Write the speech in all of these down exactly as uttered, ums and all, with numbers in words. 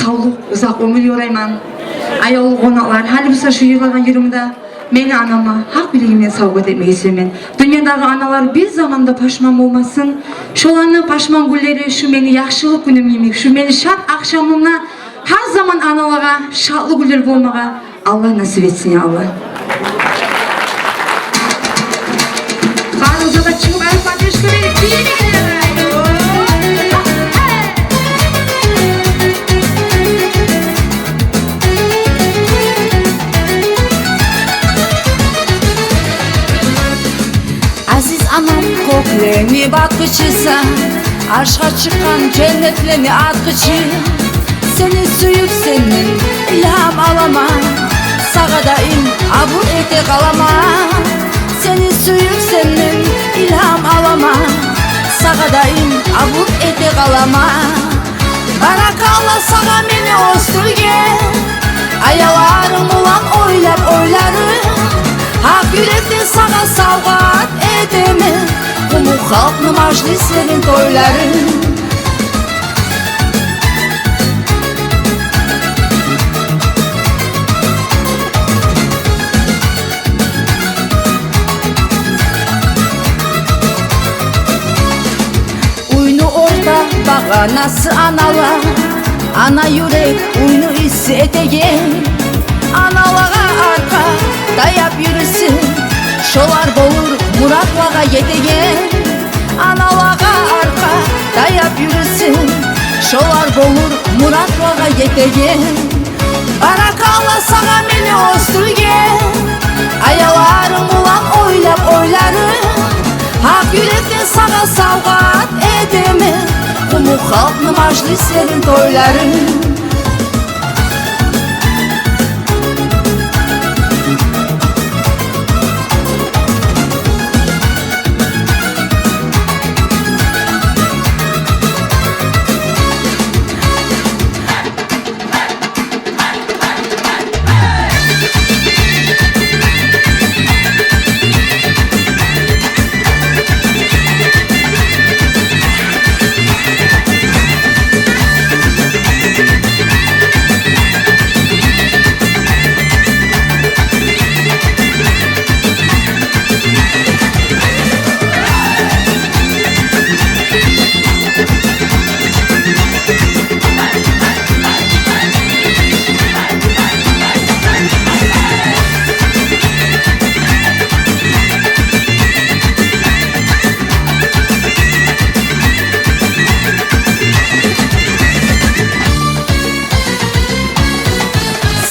Савлукъ, узакъ оьмюр ёрайман. Аявлу къонакълар, гьали буса шу йырлагъан йырымда мени анама гьакъ юрегимден савгъат этмеге сюемен. Дюньядагъы аналар бир заманда пашман болмасын. Шоланы пашман гюнлери шу мени яхшылыкъ гюнюм йимик, шу мени шат ахшамымда гьар заман аналагъа шатлы гюнлер болмагъа Аллагь насип этсин, я Аллагь. Барыгъызгъа да чыгъып, ари поддержка берейик. Азиз анам, кёклени батгъычысан, аршгъа чыкъгъан женнетлени артгъычы. Сени сююп сенден илгьам аламан, сагъа даим абур эте къаламан. Сени сююп сенден илгьам аламан, сагъа даим абур эте къаламан. Баракалла сагъа мени оьсдюрген, аяларынг булан ойлап ойларынг. Гьакъ юрекден сагъа савгъат этемен къумукъ халкъны мажлислерин, тойларын. Уьйню орта багъанасы анала, ана юрек уьйню исси этеген. Аналагъа аркъа таяп юрюсенг, шолар болур муратлагъа етеген. Аналагъа аркъа таяп юрюсенг, шолар болур муратлагъа етеген. Баракалла сагъа мени оьсдюрген, аяларынг булан ойлап ойларынг. Гьакъ юрекден сагъа савгъат этемен къумукъ халкъны мажлислерин, тойларын.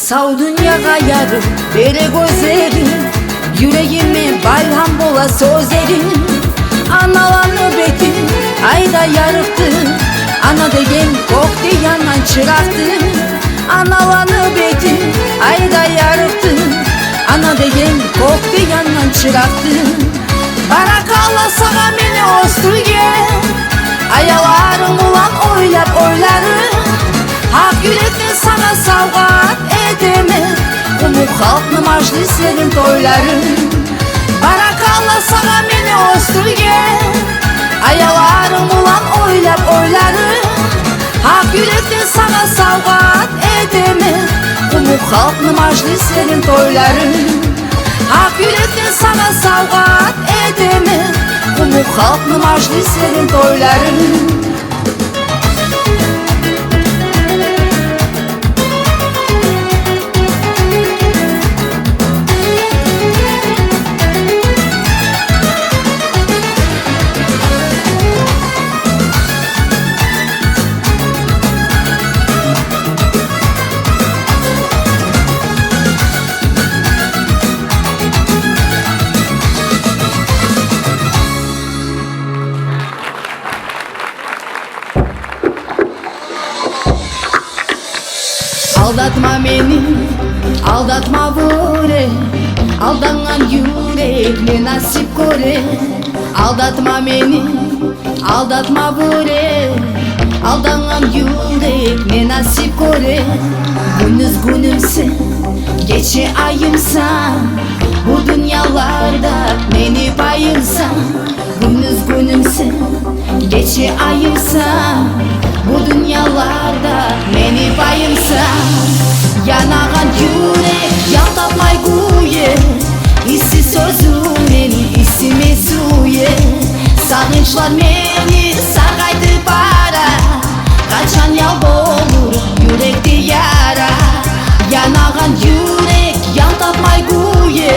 Сав дюньягъа ярыкъ бере гёзлеринг, юрегиме балгьам бола сёзлеринг. Аналаны бети айдай ярыкъдыр, ана деген кёкде янгъан чыракъдыр. Аналаны бети айдай ярыкъдыр, ана деген кёкде янгъан чыракъдыр. Баракалла сагъа мени оьсдюрген, аяларынг булан ойлап ойларынг. Гьакъ юрекден сагъа савгъат этемен къумукъ халкъны мажлислерин, тойларын. Баракалла сагъа мени оьсдюрген, аяларынг булан ойлап ойларынг. Гьакъ юрекден сагъа савгъат этемен къумукъ халкъны мажлислерин, тойларын. Гьакъ юрекден сагъа савгъат этемен къумукъ халкъны мажлислерин, тойларын. Алдатма мени, алдатма, вёре, алдангъан юрек не насип гёре. Алдатма мени, алдатма, вёре, алдангъан юрек не насип гёре. Гюндюз гюнюмсен, гече айымсан, бу дюньяларда мени пайымсан. Гюндюз гюнюмсен, гече айымсан, Бу дюньяларда мени пайымсан, янагъан юрек ял тапмай гюе. Исси сёзюнг мени исиме сюе. Сагъынчлар мени саргъайтып бара. Къачан ял болур юрекде яра? Янагъан юрек ял тапмай гюе.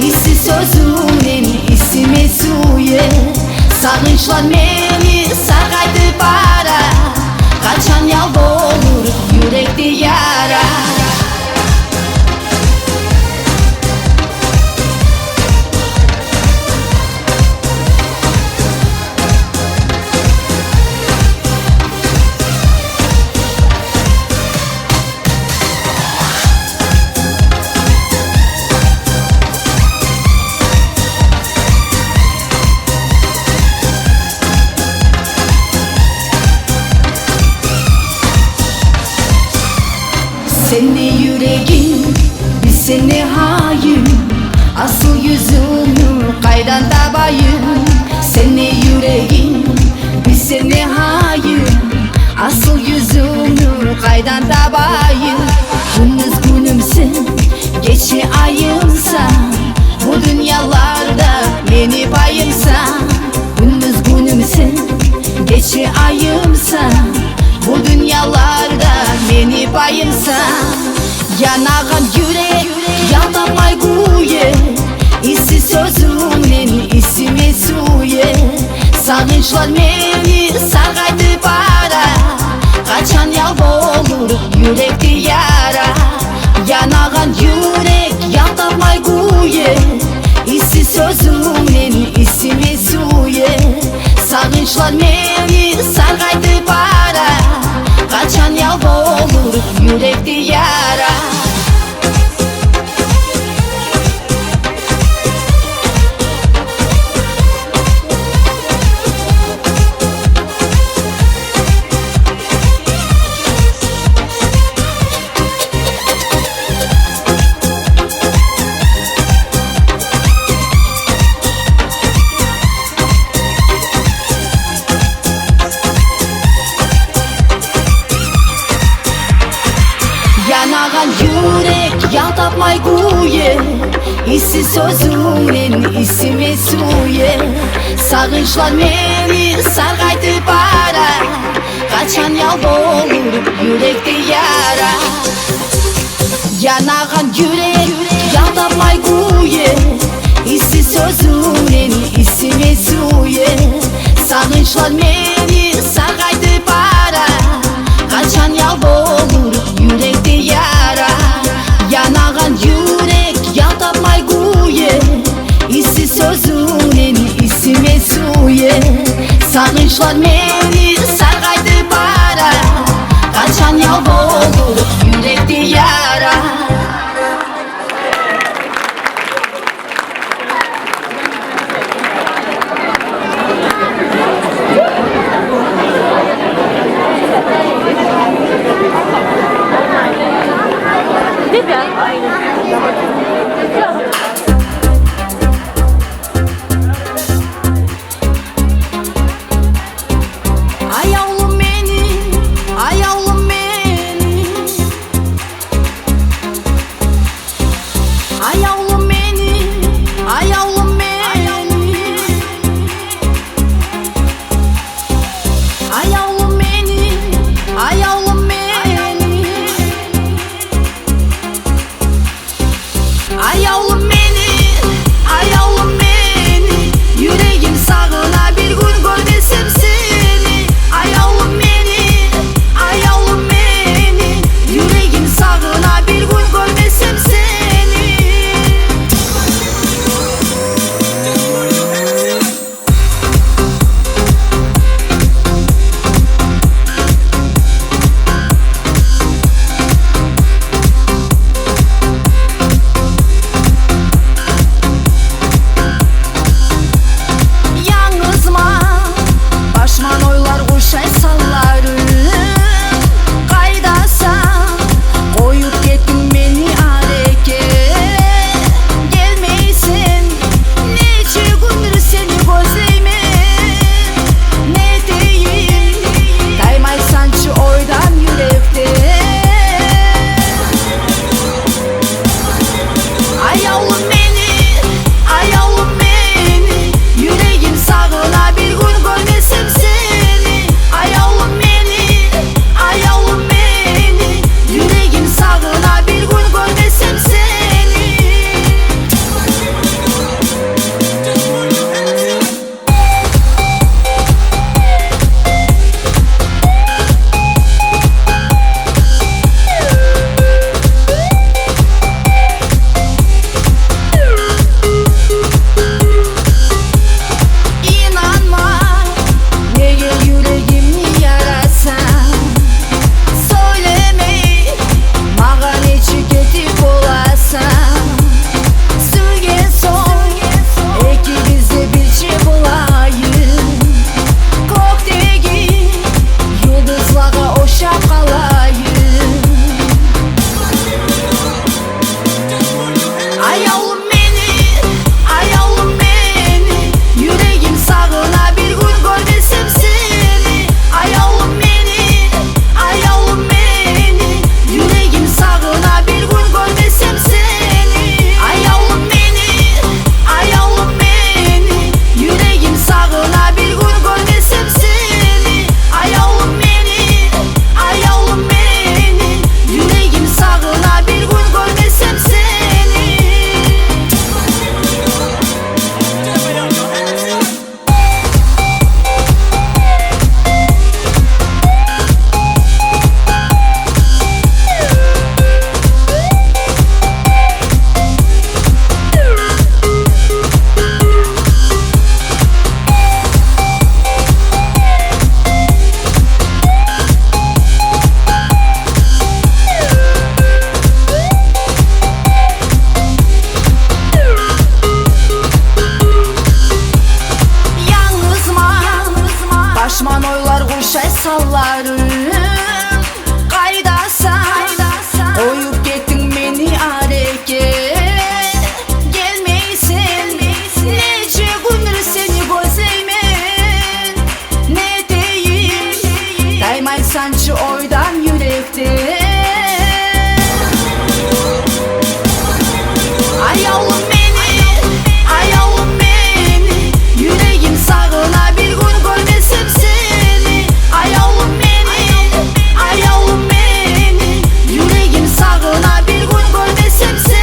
Исси сёзюнг мени исиме сюе. Сагъынчлар мени саргъайтып бара. Къачан ял болур юрекде яра? Сени юрегинг, биз сени гьайынг, асыл юзюнгню къайдан табайым? Сени юрегинг, биз сени гьайынг, асыл юзюнгню къайдан табайым? Гюндюз гюнюмсен, гече айымсан, бу дюньяларда мени пайымсан. Гюндюз гюнюмсен, гече айымсан, бу дюньяларда мени пайымсан. Янагъан юрек ял тапмай гюе. Исси сёзюнг мени исиме сюе. Сагъынчлар мени саргъайтып бара. Къачан ял болур юрекде яра? Янагъан юрек ял тапмай гюе. Исси сёзюнг мени исиме сюе. Сагъынчлар мени саргъайтып бара. Къачан ял болур юрекде яра? Янагъан юрек ял тапмай гюе. Исси сёзюнг мени исиме сюе. Сагъынчлар мени саргъайтып бара. Къачан ял болур юрекде яра? Янагъан юрек ял тапмай гюе. Исси сёзюнг мени исиме сюе. Сагъынчлар мени саргъайтып бара. Къачан ял болур юрекде яра? Янагъан юрек ял тапмай гюе. Исси сёзюнг мени исиме сюе. Сагъынчлар мени саргъайтып бара. Къачан ял болур юрекде яра? Шай салларым, къайдасан? Къоюп гетдинг мени алекке. Гелмейсен, нече гюндюр сени гёзлеймен. Не дейим, таймайсан чы ойдан, юрекден. Аявлум мени, аявлум мени, юрегим сагъына бир гюн гёрмесем сени. Аявлум мени, аявлум мени, юрегим сагъына бир гюн гёрмесем сени.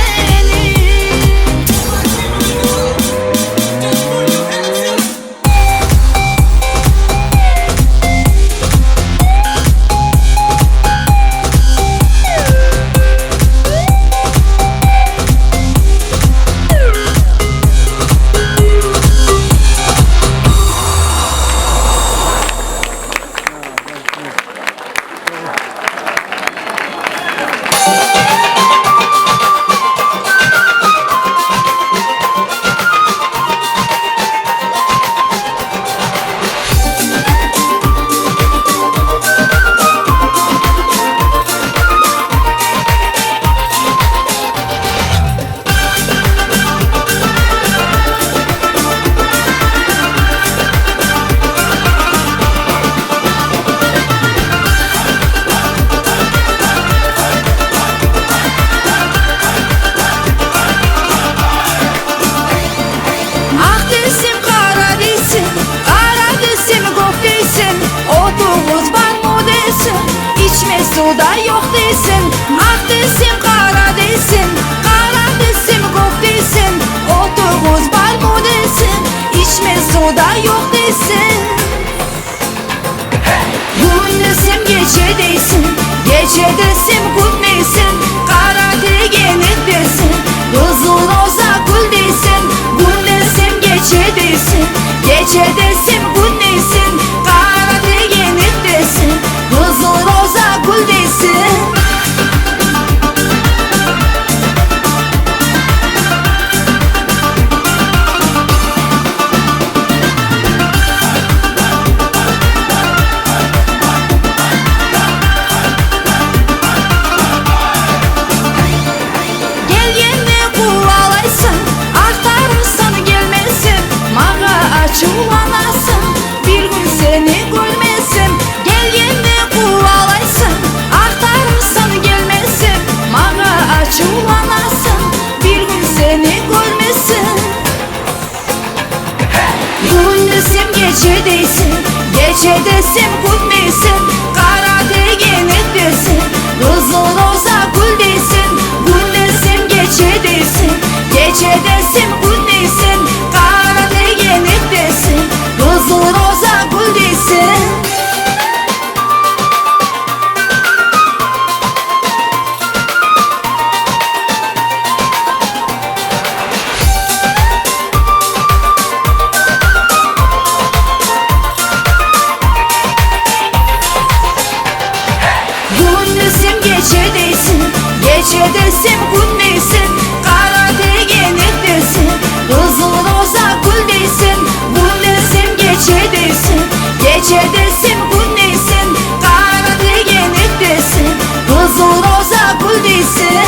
Акъ десем, къара дейсен, къара десем, гёк дейсен, отугъуз бармы дейсен, ичме сув да ёкъ дейсен. Акъ десем, къара дейсен, къара десем, гёк дейсен, отугъуз бармы дейсен, ичме сув да ёкъ дейсен. Гюн десем, гече дейсен, гече десем, гюн дейсен, къара тегенек десем, къызыл роза гюл дейсен. Гюн десем, гече дейсен, гече десем, гюн дейсен, къара тегенек десем, къызыл роза гюл дейсен. Гелгенде къувалайсан, ахтарасан, гелмесем, магъа ачувланасан, бир гюн сени гёрмесем. Гелгенде къувалайсан, ахтарасан, гелмесем, магъа ачувланасан, бир гюн сени гёрмесем. Гюн десем, гече дейсен, гече десем, гюн дейсен, къара тегенек десем, къызыл роза гюл дейсен. Гюн десем, гече дейсен, гече десем, гюн дейсен, къара тегенек десем, къызыл роза гюл дейсен. Гюн десем, гече дейсен, гече десем, гюн дейсен, къара тегенек десем, къызыл роза гюл дейсен. Гюн десем, гече дейсен, гече десем, гюн дейсен, къара тегенек десем, къызыл роза гюл дейсен.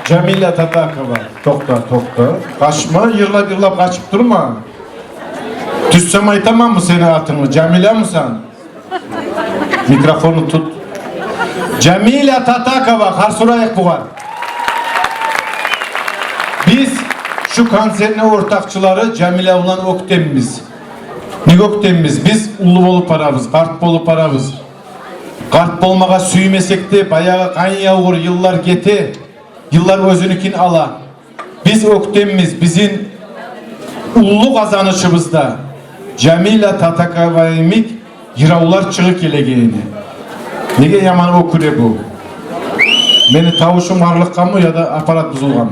Жамиля Татакова. Токъта, токъта. Къачма, йырлап-йырлап къачып турма. Тюшсем айтаманмы сени атынгны? Жамилямысан? Микрофонну тут. Жамиля Татакова, къаршы урайыкъ бугъар. Биз шу концертни ортакъчылары Жамиля булан оьктембиз. Неге оьктембиз? Биз уллу болуп барабыз, къарт болуп барабыз. Къарт болмагъа сюймесек де, баягъы къайын явгъур йыллар гете, йыллар оьзюнюкин ала. Биз оьктембиз, бизин уллу къазанышыбызда Жамиля Татакова йимик йыравлар чыгъып гелегенине. Неге яман оькюне бу? Мени тавушум къарылыкъгъанмы яда аппарат бузулгъанмы?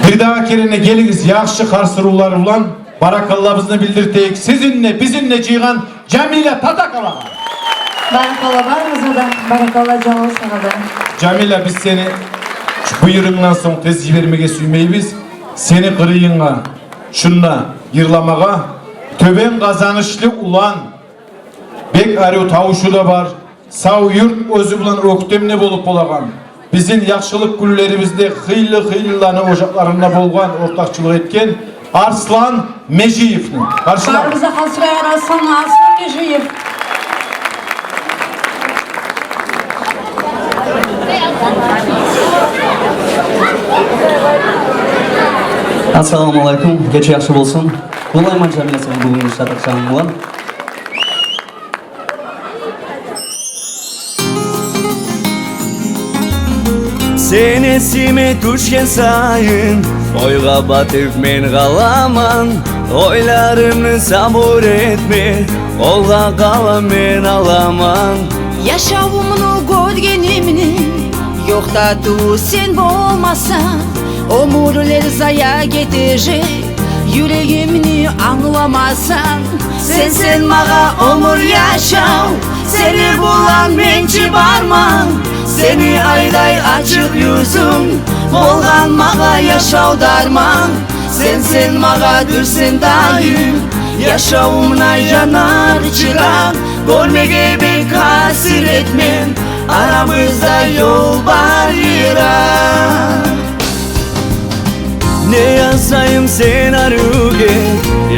Бирдагъы керен де гелигиз, яхшы къаршылавлар булан баракаллабызны билдиртейик сизин де, бизин де жыйгъан Жамиля Татаковагъа. Баракалла барыгъызгъа да, баракалла Жалал сагъа да. Жамиля, биз сени бу йырларынгдан сонг тез йибермеге сюймейбиз. Сени къырыйынгда шунда йырламагъа тёбен къазанышлы улан, бек арив тавушу да бар, сав юрт, оьзю булан оьктем де болуп болагъан, бизин яхшылыкъ гюнлерибизде хыйлы-хыйлыланы ожакъларында болгъан, ортакъчылыкъ этген Арслан Межиевни къаршылайыкъ. Барыбыз да къаршылайыкъ Арслан, Арслан Межиев. Ассаламу алейкум, гече яхшы болсун. Къутлайман, Жамиля, сени бугюнгю шат акъшамынг булан. Сен эсиме тюшген сайын, ойгъа батып мен къаламан. Ойларымны сабур этме, къолгъа къалам мен аламан. Яшавумну гёргенимни, ёкъ татыв сен болмасанг, оьмюрлер зая гетежек, юрегимни англамасанг. Сенсен магъа оьмюр, яшав, сени булан мен чи барман. Сени айдай ачыкъ юзюнг болгъан магъа яшав дарман. Сенсен магъа дюрсен даим, яшавумда янар чыракъ. Гёрмеге бек гьасиретмен арабызда ёл бар йыракъ. Не язайым сен аривге,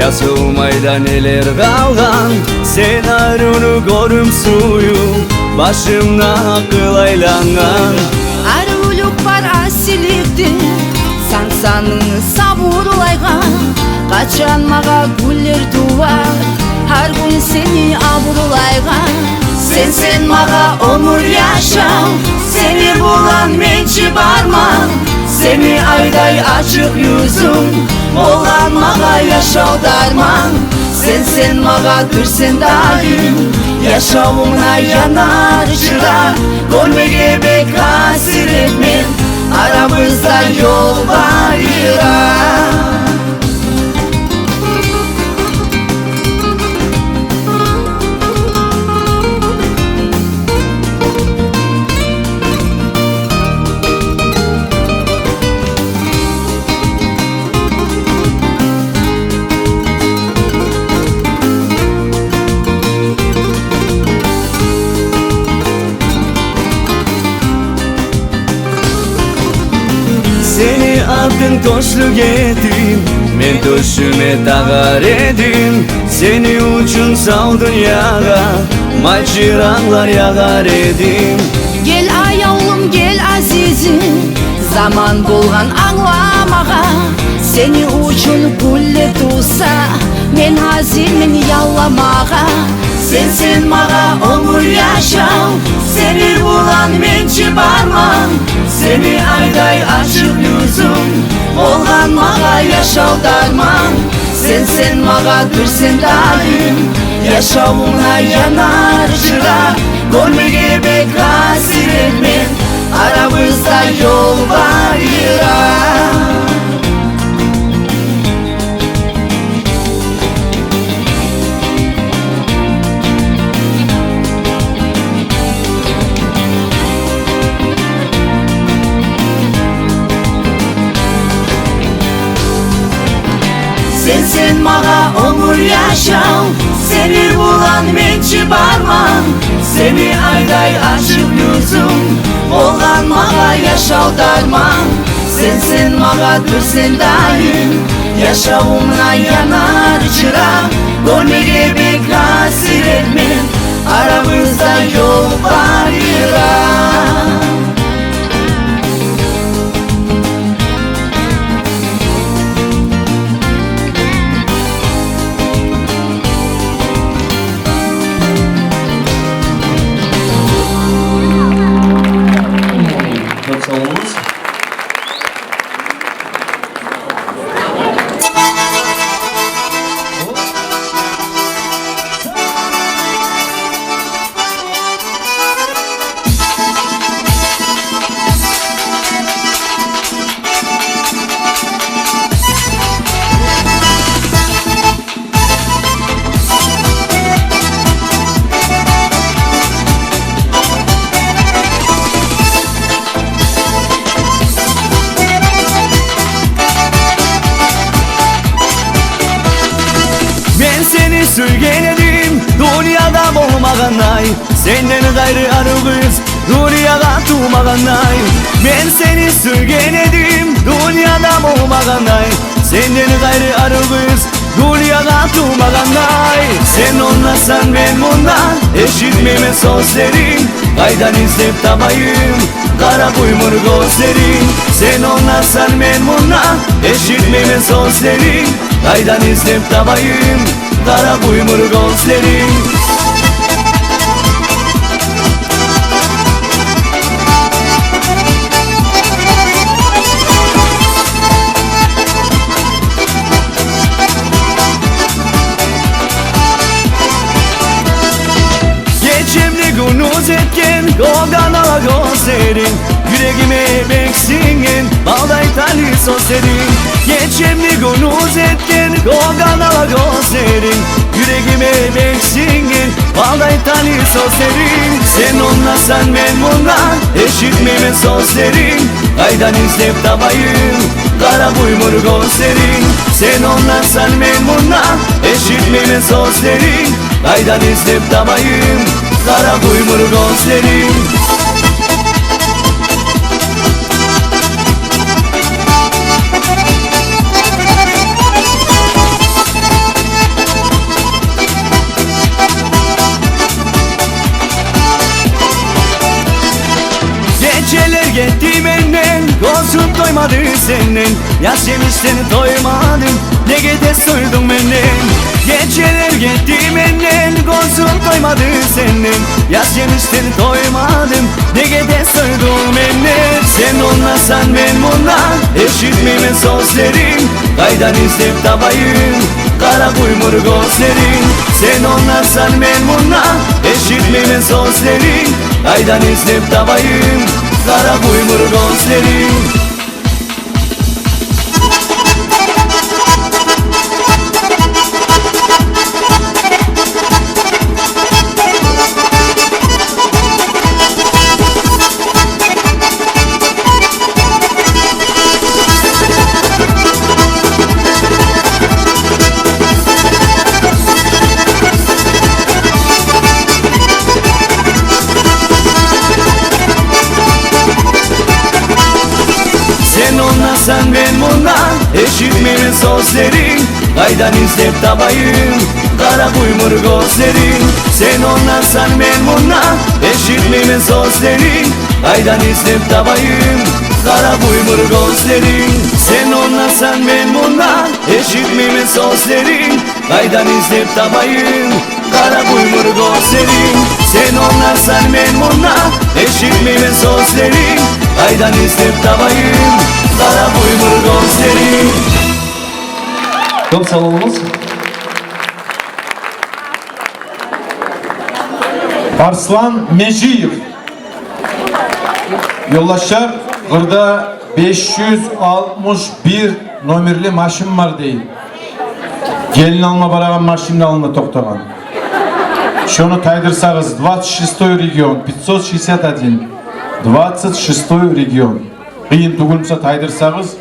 язылмай да нелер къалгъан. Сен аривню гёрюп сююп, башымда акъыл айлангъан. Аривлюк бар асилликде, сансанынгны сабурлайгъан. Къачан магъа гюнлер тувар, гьар гюн сени абурлайгъан. Сенсен магъа оьмюр, яшав, сени булан мен чи барман. Сени айдай ачыкъ юзюнг болгъан магъа яшав дарман. Сенсен магъа дюрсен даим, яшавумда янар чыракъ. Гёрмеге бек гьасиретмен арабызда ёл бар йыракъ. Сени артынг тёшлюк этип, мен тёшюме тагъар эдим. Сени учун сав дюньягъа май чыракълар ягъар эдим. Гел, аявлум, гел, азизим, заман болгъан англамагъа. Сени учун гюллер тувса, мен гьазирмен ялламагъа. Сенсен магъа оьмюр, яшав, сени булан мен чи барман. Сени айдай ачыкъ юзюнг болгъан магъа яшав дарман. Сенсен магъа дюрсен даим, яшавумда янар чыракъ. Гёрмеге бек гьасиретмен арабызда ёл бар йыракъ. Сенсен магъа оьмюр, яшав, сени булан мен чи барман. Сени айдай ачыкъ юзюнг болгъан магъа яшав дарман. Сенсен магъа дюрсен даим, яшавумда янар чыракъ. Гёрмеге бек гьасиретмен, арабызда ёл бар йыракъ. Кёп сав болугъуз. Сюйген эдим дюньяда болмагъандай, сенден къайры арив къыз дюньягъа тувмагъандай. Мен сени сюйген эдим дюньяда болмагъандай, сенден къайры арив къыз дюньягъа тувмагъандай. Сен онда, сен мен мунда, эшитмеймен сёзлеринг. Къайдан излеп табайым къара къуймур гёзлеринг? Сен онда, сен мен мунда, эшитмеймен сёзлеринг. Къайдан излеп табайым къара къуймур гёзлеринг? Гечемни гюндюз этген кёк гьаналы гёзлеринг, юрегиме бек синген балдай татли сёзлеринг. Гечемни гюндюз этген кёк гьаналы гёзлеринг, юрегиме бек синген балдай татли сёзлеринг. Сен онда, сен мен мунда, эшитмеймен сёзлеринг. Къайдан излеп табайым къара къуймур гёзлеринг? Сен онда, сен мен мунда, эшитмеймен сёзлеринг. Къайдан излеп табайым къара къуймур гёзлеринг? Гечелер гетди менден, гёзюм тоймады сенден. Яш емишден тоймадым, неге де сойдунг менден? Гечелер гетди менден, гёзюм тоймады сенден. Яш емишден тоймадым, неге де сойдунг менден? Сен онда, сен мен мунда, эшитмеймен сёзлеринг. Къайдан излеп табайым къара къуймур гёзлеринг? Сен онда, сен мен мунда, эшитмеймен сёзлеринг. Къайдан излеп табайым къара къуймур гёзлеринг? Сен онда, сен мен мунда, эшитмеймен сёзлеринг. Къайдан излеп табайым къара къуймур гёзлеринг? Сен онда, сен мен мунда, эшитмеймен сёзлеринг. Къайдан излеп табайым къара къуймур гёзлеринг? Сен онда, сен мен мунда, эшитмеймен сёзлеринг. Къайдан излеп табайым къара къуймур гёзлеринг? Сен онда, сен мен мунда, эшитмеймен сёзлеринг. Къайдан излеп табайым къара къуймур гёзлеринг? Кёп сав болугъуз. Арслан Межиев. Ёлдашлар, къырда беш юз алтмыш бир номерли машин бар дей. Гелин алма барагъан машинни алдында токътагъан. Шону тайдырсагъыз, двадцать шестой регион, пятьсот шестьдесят один, двадцать шестой регион. Къыйын тюгюл буса тайдырсагъыз.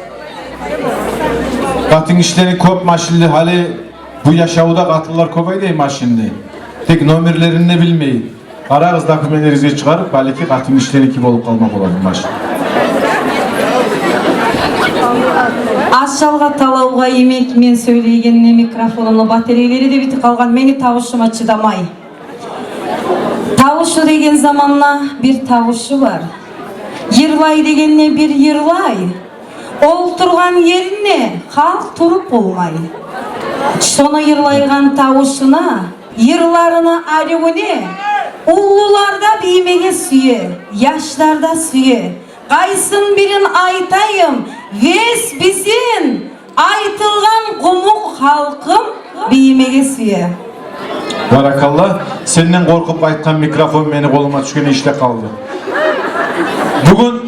Къатынгишилени кёп машинли гьали, бу яшавда къатынлар кёп айдай машинни. Тек номерлерин де билмей. Къарагъыз, документлеригизге чыгъарып, балики, къатынгишиленики болуп къалма бола бу машин. Ашалгъа талавгъа йимик, мен сёйлейгенде микрофонумну батареялары да битип къалгъан, мени тавушума чыдамай. Тавушу деген заманда бир тавушу бар. Йырлай дегенде бир йырлай. Олтургъан еринде халкъ туруп болмай. Шону йырлайгъан тавушуна, йырларына, аривюне уллулар да бийимеге сюе, яшлар да сюе. Къайсын бирин айтайым, весь бизин айтылгъан къумукъ халкъым бийимеге сюе. Баракалла. Сенден къоркъуп, айтгъан микрофон мени къолума тюшгенде ишлеп къалды. Бугюн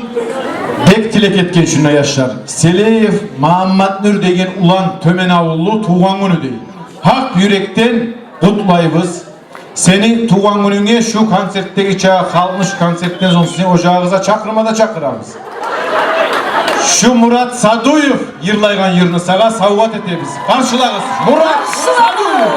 бек тилек этген шунда яшлар. Селеев Магьамматнюр деген улан, Тёмен авуллу, тувгъан гюню дей. Гьакъ юрекден къутлайбыз. Сени тувгъан гюнюнге шу концертдегиче, халкъны шу концертден сонг сизин ожагъыгъызгъа чакъырма да чакъырабыз. Шу Мурат Садуев йырлайгъан йырны сагъа савгъат этебиз. Къаршылагъыз, Мурат Садуев.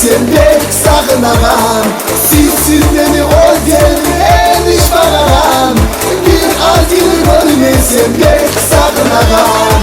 Сен бек сагъынагъан, сизсиз мени оьзлерим эниш багъагъан. Бир аз йыл гёрмесем, бек сагъынагъан.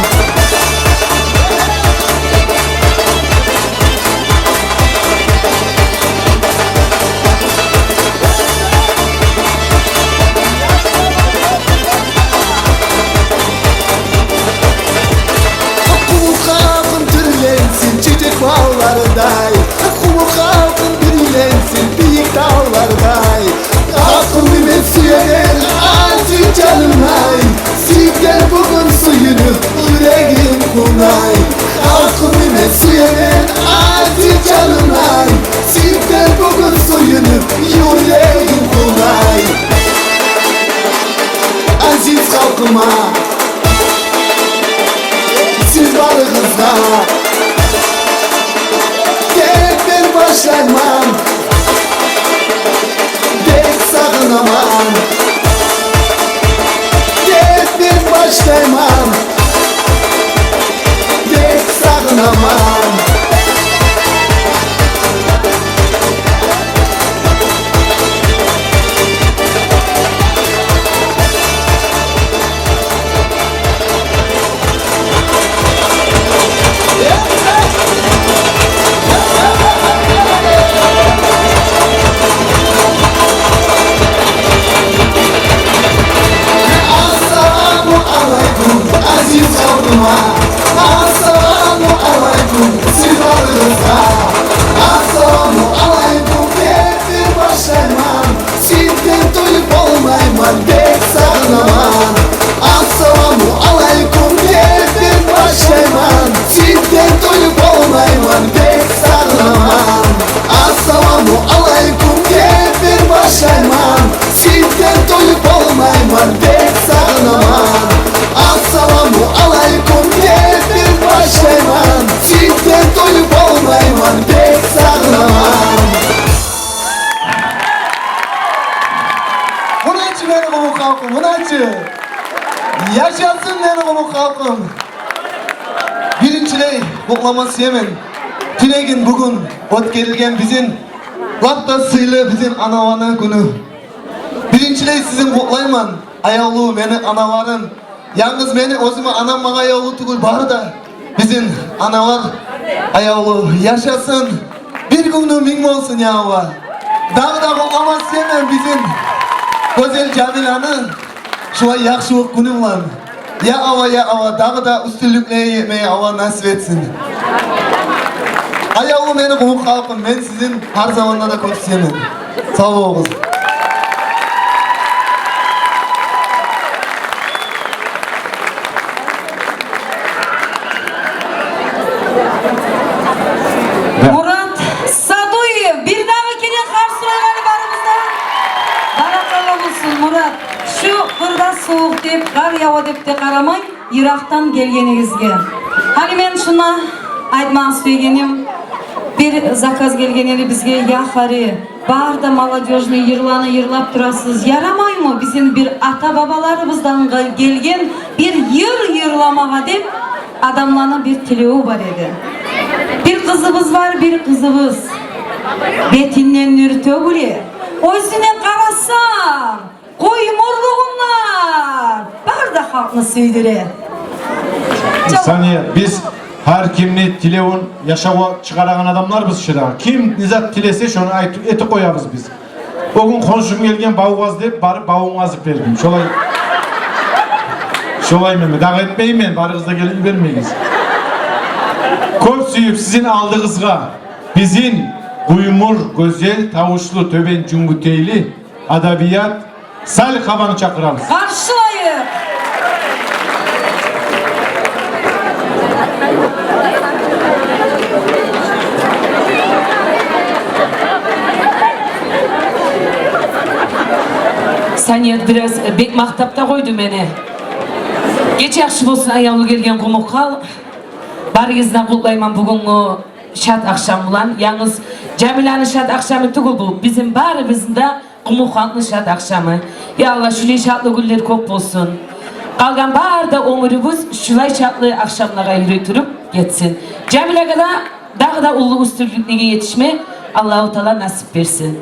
Къумукъ халкъым тюрленсин чечек баллардай, къумукъ халкъым бирленсин бийик тавлардай. Халкъымны мен сюемен азиз жанымдай, сизге бугюн сююнюп юрегим къувнай. Халкъымны мен сюемен азиз жанымдай, сизге бугюн сююнюп юрегим къувнай. Азиз халкъыма, сиз барыгъызгъа тек бир башлайман. Бек сагъынаман. Тек бир башлайман. Бек сагъынаман. Ассаламу алайкум, азиз халкъыма. Ассаламу алайкум, сиз барыгъызгъа. Ассаламу алайкум, тек бир башлайман. Сизден тоюп болмайман, бек сагъынаман. Ассаламу алайкум деп бир башлайман. Сизден тоюп болмайман, бек сагъынаман. Ассаламу алайкум деп бир башлайман. Сизден тоюп болмайман, бек сагъынаман. Ассаламу алайкум деп бир башлайман. Сизден тоюп болмайман, бек сагъынаман. Муна чы мени къумукъ халкъым, муна чы. Яшасын мени къумукъ халкъым. Биринчилей къутлама сюемен тюнегюн, бугюн оьтгерилген бизин лап да сыйлы бизин аналаны гюню. Биринчилей сизин къутлайман, аявлу мени аналарым. Янгыз мени оьзюме анам магъа аявлу тюгюл, бары да бизин аналар аявлу. Яшасын, бир гюню минг болсун, я Аллагь. Дагъы да къутлама сюемен бизин гёзел Жамиланы шулай яхшылыкъ гюню булан. Я Аллагь, я Аллагь, дагъы да уьстюнлюклеге етмеге Аллагь насип этсин. Аявлу мени къумукъ халкъым, мен сизин гьар заманда да кёп сюемен. Сав болугъуз. Мурат Садуев, бир дагъы керен къаршы турайыкъ барыбыз да. Баракалла болсун, Мурат. Шу къырда сувукъ деп, къар ява деп де къарамай, йыракъдан гелгенигизге. Гьали мен шуну айтмагъа сюегеним, бир заказ гелген эди бизге, я хари, бары да молодёжный йырланы йырлап турасыз. Ярамаймы бизин бир ата-бабаларыбыздан гел-, гелген бир йыр йырламагъа деп, адамланы бир тилеви бар эди. Бир къызыбыз бар, бир къызыбыз. Бетинден нюр тёгюле. Оьзюне къарасам, къуймурлугъундан бары да халкъны сюйдюре. Сания, биз гьар кимни тилевюн яшавгъа чыгъарагъан адамларбыз чы дагъы. Ким не зат тилесе, шону айтып, этип къоябыз биз. О гюн хоншум гелген бавгъаз деп, барып бавун къазып бердим. Шолай, шолай мен дагъы этмеймен, барыгъыз да гелип бермегиз. Кёп сюйюп сизин алдыгъызгъа бизин къуймур, гёзел тавушлу, тёбен жюнгютейли адабият Салихованы чакъырабыз. Къаршылайыкъ. Саният бираз бек макътап да къойду мени. Гече яхшы болсун, аявлу гелген къумукъ халкъ. Барыгъызны да къутлайман бугюнгю шат ахшам булан. Янгыз Жамиланы шат ахшамы тюгюл бу, бизин барыбызны да къумукъ халкъны шат ахшамы. Я Аллагь, шулай шатлы гюнлер кёп болсун. Къалгъан бары да оьмюрюбюз шулай шатлы ахшамлагъа юрюй туруп гетсин. Жамилагъа да дагъы да уллу уьстюнлюклеге етишме Аллагьу Таала насип берсин.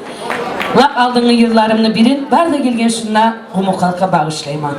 Лап алдынгъы йырларымны бирин бары да гелген шунда къумукъ халкъгъа багъышлайман.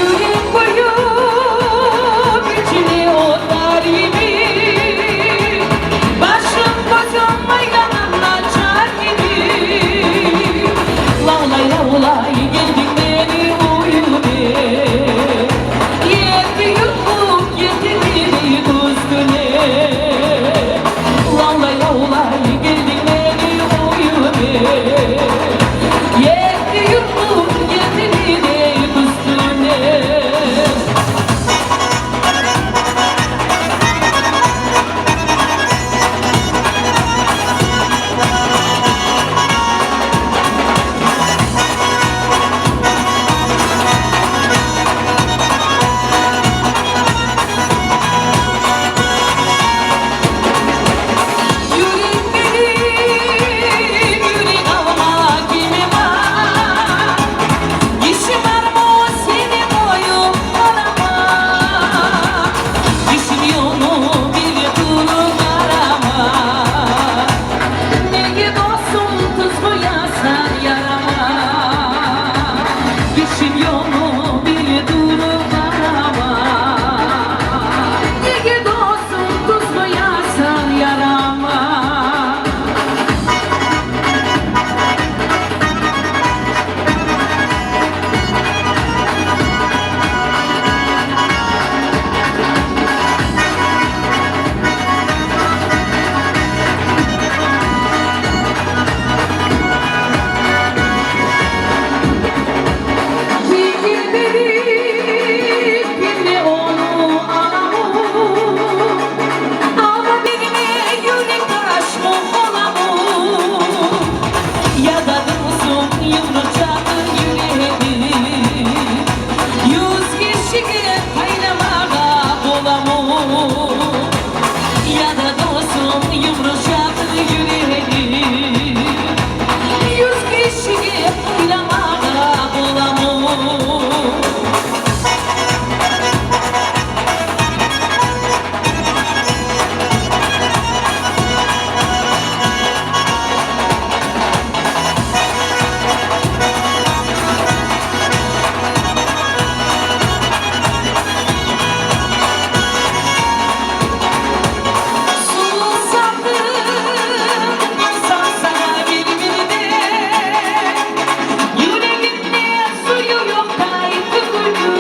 Юрек кююп, ичине от бар йимик, башым-гёзюм айлангъан начар йимик. Лавлай-лавлай гелдинг мени уьюме, етти юртлукъ етти дей уьстюне. Лавлай-лавлай гелдинг мени уьюме, етти юртлукъ етти дей уьстюне. Юрек берип, юрек алма кимим бар. Ишим бармы сени къоюп къарама? Ишим ёмуп биле туруп къарама. Неге, досум, тюз къоясан ярама? Ишим ёмуп биле туруп къарама. Неге, досум, тюз къоясан ярама? Кимге берип, кимге ону аламу? Алма берме юрек ташмы боламу? Яда, досум, юмрукъчакъы юрегим юз гишиге пайламагъа боламу? Яда, досум, юмрукъчакъы юрегим юз гишиге пайламагъа боламу? Сусадым, сусадым сагъа бир-бирден. Юрегимде сую ёкъдай тюгюлдю.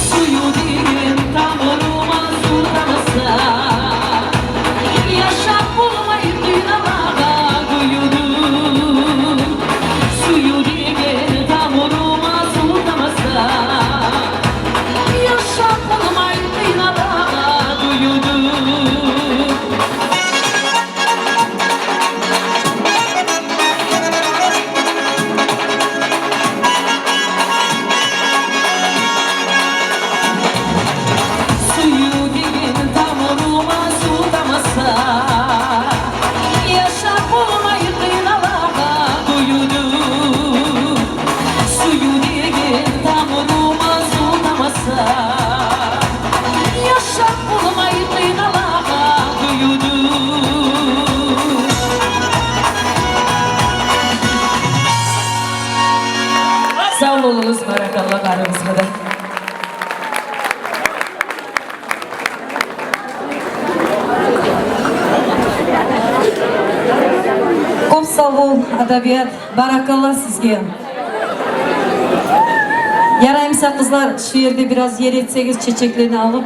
Сую деген тамурум сутамаса, яшап болмай къыйналагъа гююдю. Сую деген тамурум сутамаса, яшап болмай къыйналагъа гююдю. Сую деген тамурум сутамаса, яшап болмай къыйналагъа гююдю. Сую деген тамурум сутамаса, яшап болмай къыйналагъа гююдю. Сав болугъуз, баракалла барыгъызгъа да. Кёп сав бол, Адабият. Баракалла сизге. Яраймыса, къызлар, шу ерде бираз ер этсегиз, чечеклени алып.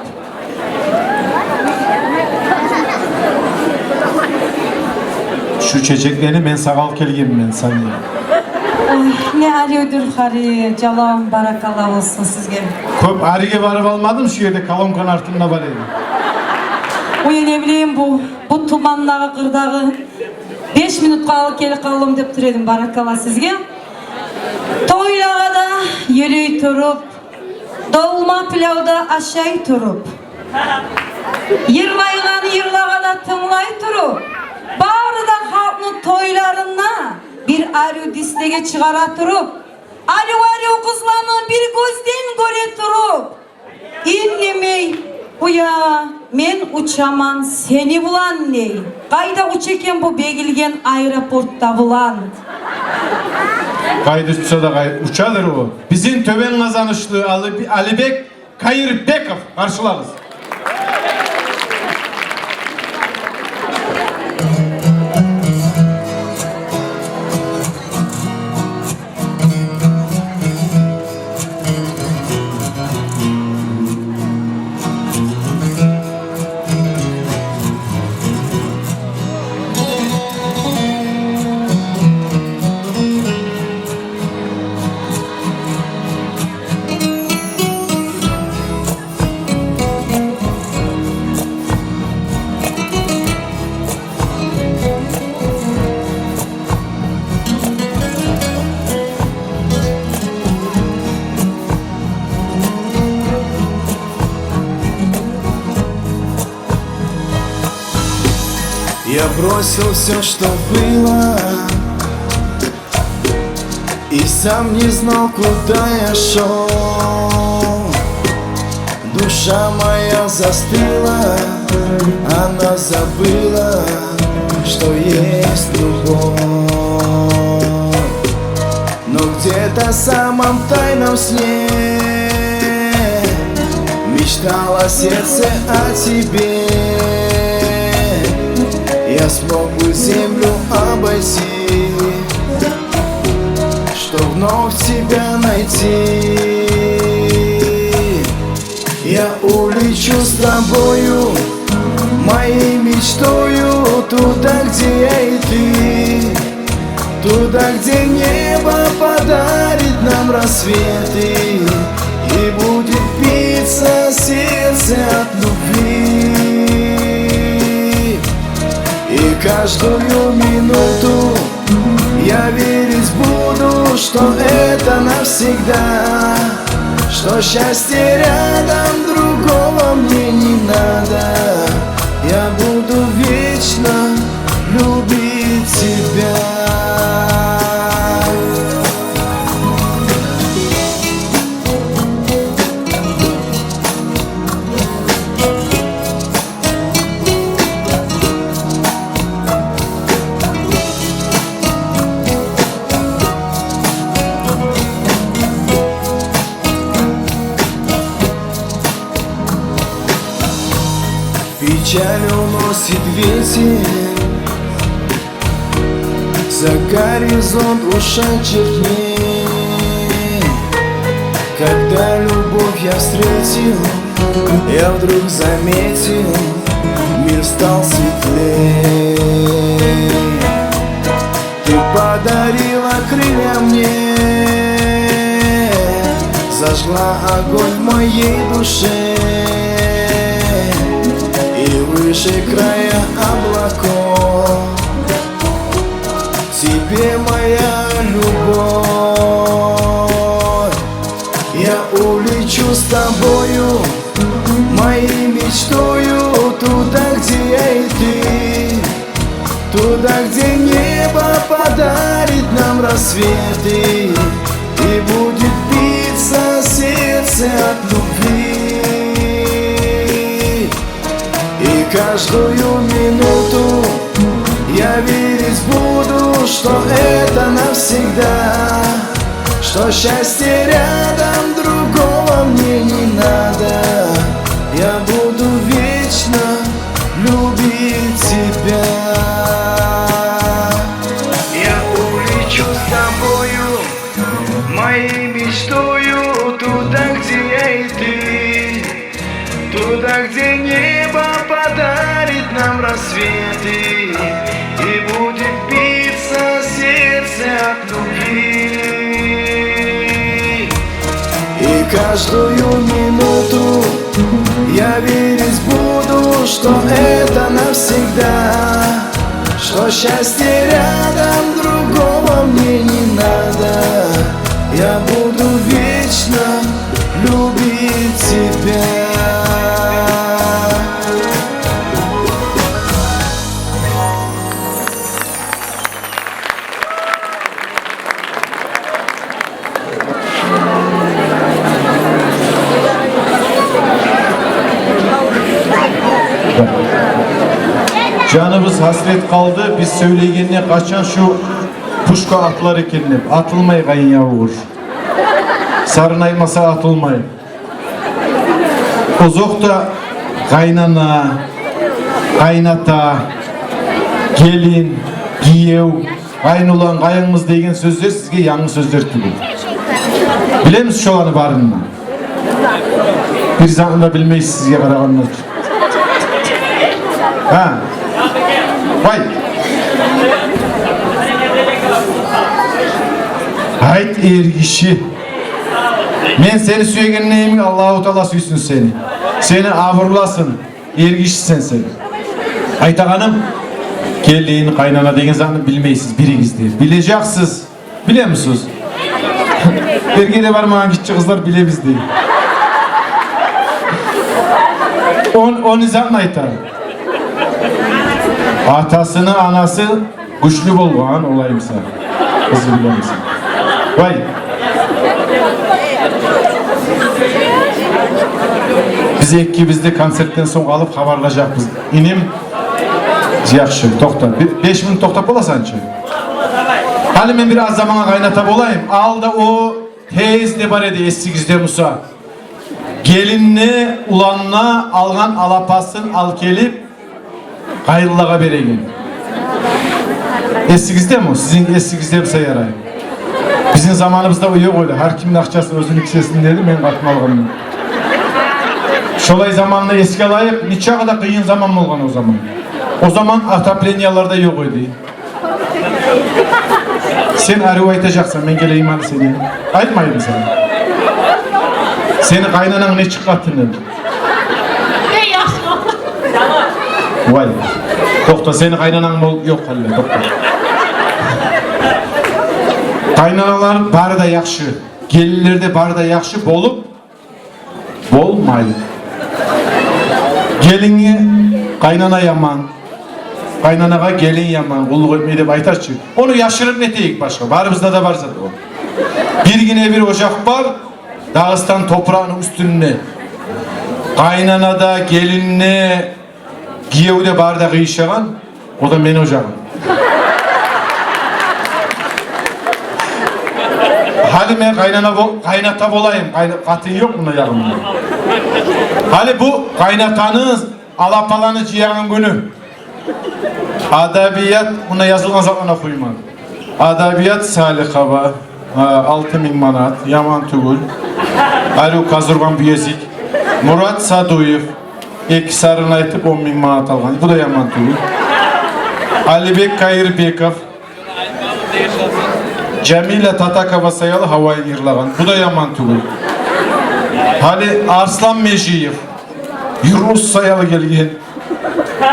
Шу чечеклени мен сагъа алып гелгенмен, Сания. Ой, не арив дюр гьари, жалавум, баракалла болсун сизге. Кёп ариге барып алмадым, шу ерде колонканы артында бар эдим. Ой, не билейим, бу, бу тумандагъы, къырдагъы беш минутгъа алып гелип къалдым деп тур эдим, баракалла сизге. Тойлагъа да юрюй туруп, долма пилавда ашай туруп, йырлайгъан йырлагъа да тынглай туруп, бары да халкъны тойларында бир арив дистеге чыгъара туруп, арив-арив къызланы бир гёзден гёре туруп, индемей, уя, мен учаман сени булан, дей. Къайда уча экен бу бегилген аэропортда булан? Къайда учса да къай-, учадыр о. Бизин тёбен къазанышлы Али-, Алибек Кайырбеков, къаршылагъыз. Я бросил всё, что было, и сам не знал, куда я шёл. Душа моя застыла, она забыла, что есть любовь. Но где-то в самом тайном сне мечтало сердце о тебе. Я смог бы землю обойти, чтоб вновь тебя найти. Я улечу с тобою, моей мечтою, туда, где я и ты. Туда, где небо подарит нам рассветы, и будет биться сердце от любви. И каждую минуту я верить буду, что это навсегда, что счастье рядом, другого мне не надо. Я буду вечно любить тебя. Печаль уносит ветер за горизонт ушедших дней. Когда любовь я встретил, я вдруг заметил, мир стал светлей. Ты подарила крылья мне, зажгла огонь в моей душе, и выше края облаков тебе моя любовь. Я улечу с тобою, моей мечтою, туда, где я и ты. Туда, где небо подарит нам рассветы, и будет биться сердце от любви. И каждую минуту я верить буду, что это навсегда, что счастье рядом, другого мне не надо. Я буду вечно любить тебя. Я улечу с тобою, моей мечтою, туда, где я и ты. Туда, где небо подарит нам рассветы, и будет Каждую минуту я верить буду, что это навсегда, что счастья рядом другого мне не надо. Я буду вечно любить тебя. Жаныбыз гьасирет къалды, биз сёйлегенде, къачан шу пушка атылар экен деп. Атылмай, къайын явугъур. Сарын айтмаса, атылмай. Озокъда, къайнана, къайната, гелин, гиев, къайын улан, къайын къыз деген сёзлер сизге янгы сёзлер тюгюл. Билемисиз шоланы барын да? Бир затны да билмейсиз сизге къарагъанда. Гьа. Вай. Айт, эргиши. Мен сени сюегенде йимик, Аллагьу Таала сюйсюн сени. Сени абурласын. Эргишисен сен. Айтагъаным, гелин, къайнана деген затны билмейсиз биригиз де. Билежексиз. Билемисиз? Эрге де бармагъан гиччи къызлар билебиз дей. Он, он затны айтар. Атасыны анасы гючлю болгъан, олай буса. Къызы билемисен? Вай. Биз экибиз де концертден сонг алып хабарлажакъбыз. Иним, яхшы, токъта. Бе-, беш минут токътап боласан чы? Гьали мен бир аз замангъа къайната болайым. Алда о тез де бар эди, эсигизде буса. Гелинни уланына алгъан алапасын алып гелип, къайынлагъа береген. Эсигиздеми о? Сизин эсигизде буса ярай. Бизин заманыбызда о ёкъ эди. Гьар кимни акъчасын оьзюню кисесинде эди, мен къатын алгъанда. Шолай заманны эсге алайыкъ. Нечакъы да къыйын заман болгъан о заман. О заман отоплениялар да ёкъ эди. Сен арив айтажакъсан, мен гелейим гьали сени. Айтмаймы сен? Сени къайнананг нечик къатын эди? Вай. Токъта, сени къайнананг бол, ёкъ гьали, токъта. Къайнаналар бары да яхшы, гелинлер де бары да яхшы болуп болмай. Гелинге къайнана яман, къайнанагъа гелин яман, къуллукъ этмей деп айтар чы. Ону яшырып не этейик башгъа? Барыбызда да бар зат о. Биргине-бир ожакъ бар Дагъыстан топурагъыны уьстюнде. Къайнана да, гелин де, гиев де бары да къыйышагъан, о да мени ожагъым. Гьали мен къайнана бол-, къайната болайым, къайна-, къатын ёкъ муна ягъымда. Гьали бу къайнатаны, алапаланы жыягъан гюню. Адабият, муна язылгъан затланы охуйман. Адабият Салихова, а, алты минг манат, яман тюгюл. Арив къаз ургъан бюезик. Мурат Садуев, эки сарын айтып, он минг манат алгъан. Бу да яман тюгюл. Алибек Кайырбеков, Жамиля Татакова саялы гьавайын йырлагъан. Бу да яман тюгюл. Гьали Арслан Межиев, Юрус саялы гелген.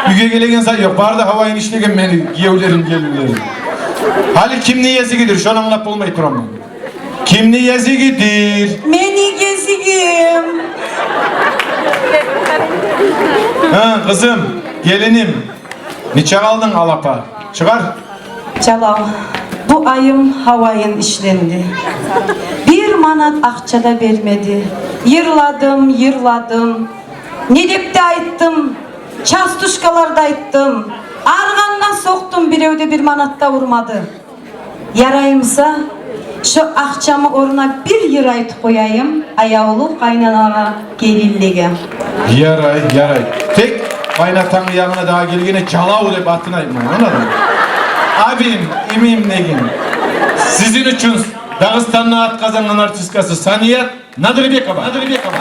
Уьйге гелеген зат ёкъ. Бары да гьавайын ишлеген мени гиевлерим, гелинлерим. Гьали кимни гезигидир, шону англап болмай тураман. Кимни гезигидир? Мени гезигим. Гьа, къызым, гелиним. Нечакъы алдынг алапа? Чыгъар. Жалал, бу айым гьавайын ишленди. Бир манат акъча да бермеди. Йырладым, йырладым. Не деп де айтдым, частушкалар да айтдым. Аргъандан сокъдум, бирев де бир манат да урмады. Яраймыса, шо акъчамы орнуна бир йыр айтып къояйым аявлу къайнанагъа, гелинлеге. Ярай, ярай. Тек къайнатангны ягъына дагъы гелгенде Жалав деп атын айтмай, англадынг? Абим, имим деген. Сизин учун Дагъыстанны ат къазангъан артисткасы Саният Надырбекова. Надырбекова.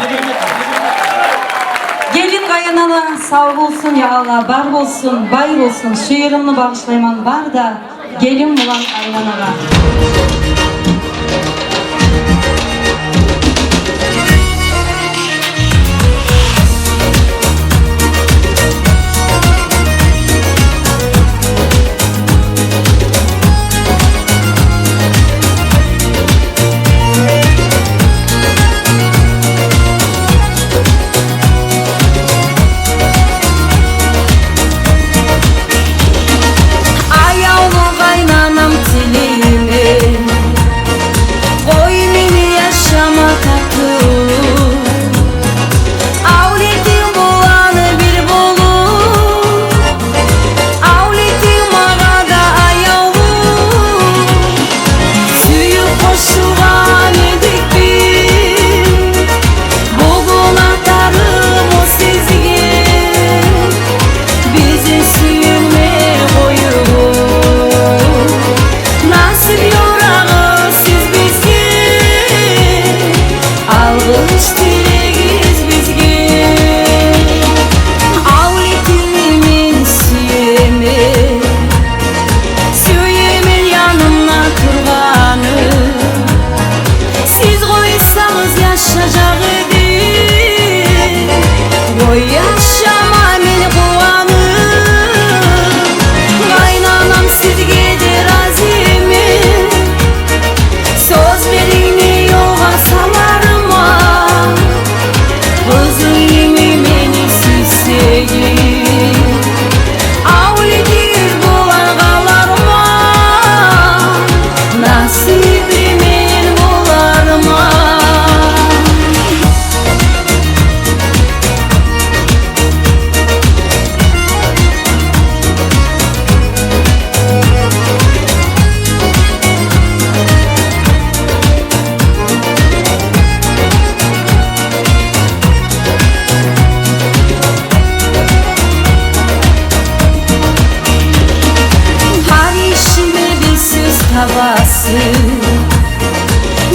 Гелин, къайнана сав болсун, я Аллагь, бар болсун, бай болсун. Шу йырымны багъышлайман бары да гелин булан къайнанагъа.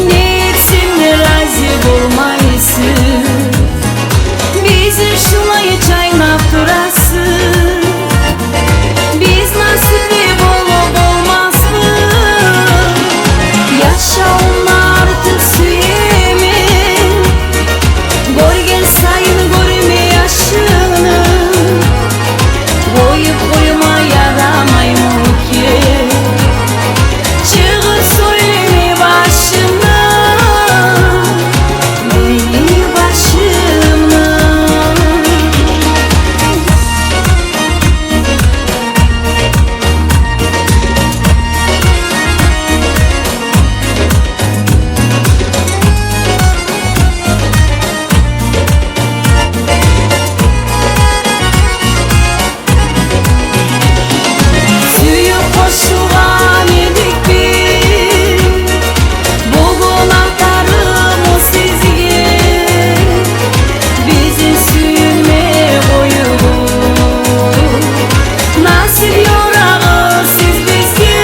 Не этсем де рази болмайсыз, бизин шулай чайнап турасыз. Биз насипли болуп болмасбыз, яшавну артыкъ сюемен. Гёрген сайын гёрме яшны, къоюп къойма ярамаймы экен? Чыгъып сёйлеме башымдан, мени башымдан. Сююп къошулгъан эдик биз бугюн, ахтарып сизге, бизин сюймей къоюгъуз. Насип ёрагъы сиз бизге,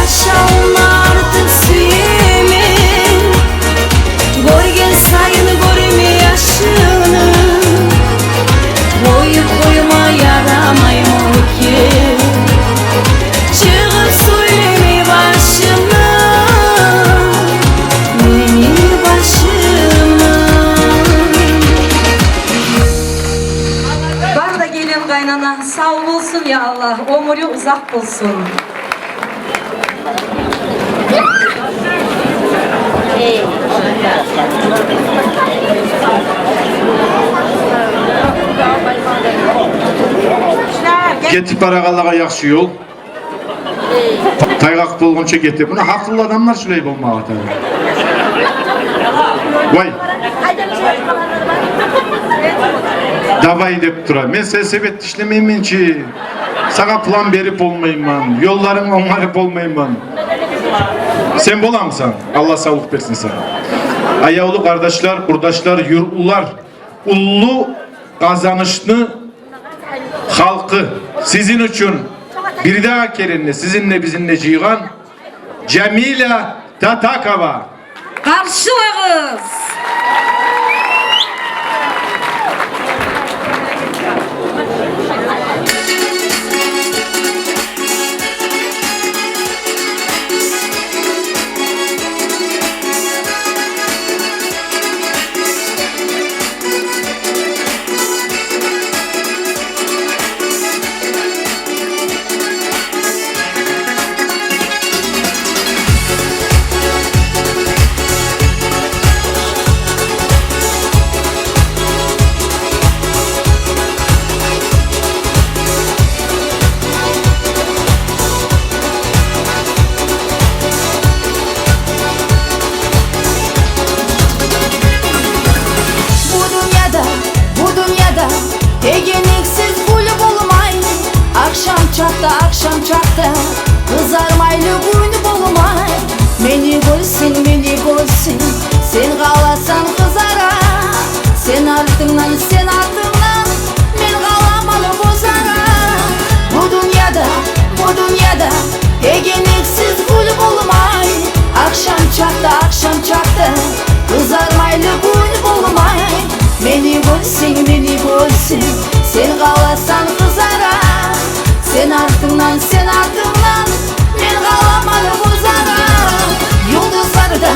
яшавну артыкъ сюемен. Гёрген сайын гёрме яшны, къоюп къойма ярамаймы экен? Чыгъып сёйлеме башымдан, мени башымдан. Бар да гелин къайнана сав болсун, я Аллагь, оьмюрю узакъ болсун. Гетип барагъанлагъа яхшы ёл. Тайгъакъ болгъунча гете. Муна гьакъыллы адамлар шулай болмагъа тарыкъ. Вай. Давай деп тура. Мен сельсоветде ишлемеймен чи. Сагъа план берип болмайман, ёлларынг онгарып болмайман. Сен боламысан? Аллагь савлукъ берсин сагъа. Аявлу къардашлар, къурдашлар, юртлулар, уллу Къазанышны халкъы, сизин учун бирдагъы керен де сизин де, бизин де жыйгъан Жамиля Татакова. Къаршылагъыз! Бу дюньяда, бу дюньяда тегенликсиз гюл болмай. Ахшам чакъда, ахшам чакъда къызармайлы гюн болмай. Мени гёрсенг, мени гёрсенг, сен къаласан къызара. Сен артынгдан, сен артынгдан, мен къаламан бозара. Бу дюньяда, бу дюньяда тегенликсиз гюл болмай. Ахшам чакъда, ахшам чакъда къызармайлы гюн болмай. Мени гёрсенг, мени гёрсенг, сен къаласан къызара. Сен артынгдан, сен артынгдан, мен къаламан бозара. Юлдузлар да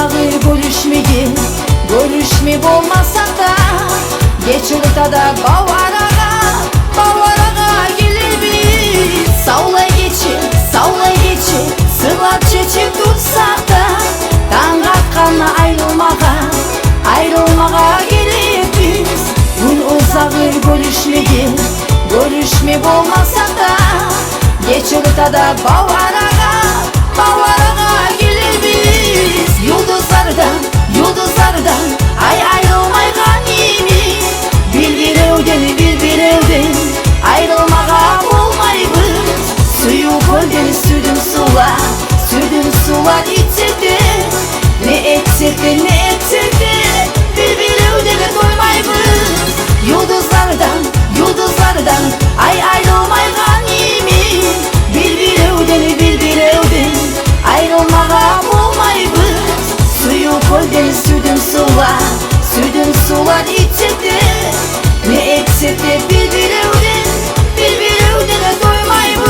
Гёрюшмеге, гёрюшме болмасакъ да, гече ортада баварагъа, баварагъа гелебиз. Савлай гече, савлай гече, сырлар чечип турсакъ да, танг атгъанда айрылмагъа, айрылмагъа гелебиз. Гюн узагъы гёрюшмеге, гёрюшме болмасакъ да, гече ортада баварагъа, баварагъа гелебиз. Юлдузлардан, юлдузлардан ай айрылмайгъан йимик, бир-биревден, бир-биревден айрылмагъа болмайбыз. Сююв кёлден сюдюм сувлар, сюдюм сувлар ичсек де, не этсек де, не этсек де, бир-биревден тоймайбыз. Юлдузлардан, юлдузлардан ай айрылмайгъан йимик, бир-биревден, бир-биревден айрылмагъа болмайбыз. Сююв кёлден сюдюм сувлар, сюдюм сувлар ичсек де, не этсек де, бир-биревден, бир-биревден тоймайбыз.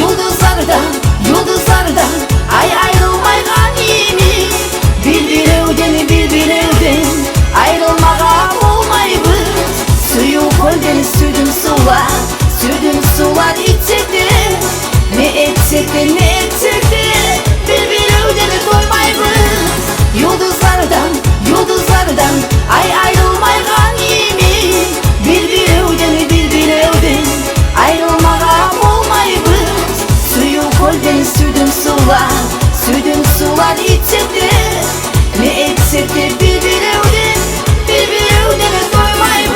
Юлдузлардан, юлдузлардан ай айрылмайгъан йимик, бир-биревден, бир-биревден айрылмагъа болмайбыз. Сююв кёлден сюдюм сувлар, сюдюм сувлар ичсек де, не этсек де, не этсек де, бир-биревден тоймайбыз. Юлдузлардан, юлдузлардан ай айрылмайгъан йимик, бир-биревден, бир-биревден айрылмагъа болмайбыз. Сююв кёлден сюдюм сувлар, сюдюм сувлар ичсек де, не этсек де, бир-биревден, бир-биревден тоймайбыз.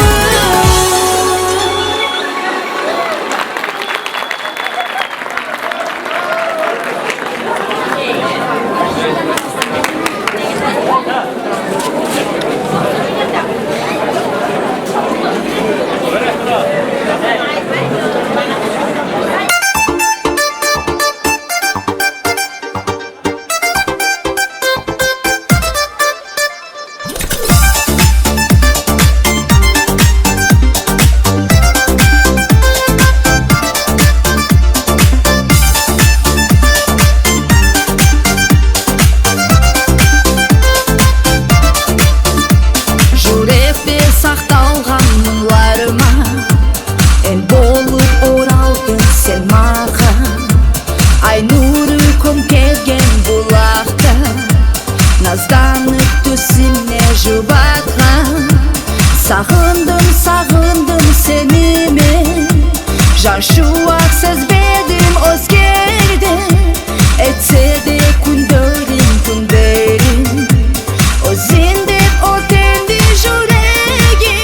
Жюрекде сакълангъан мунгларыма эл болуп оралдынг сен магъа. Ай нуру кёмген булакъда назланып тюсюмню жубатгъан. Сагъындым, сагъындым сени мен, жан шувакъ сезбедим оьзгерди. Этсе де кюнлерим, кюнлерим, оьзюнг деп оьртенди жюрегим.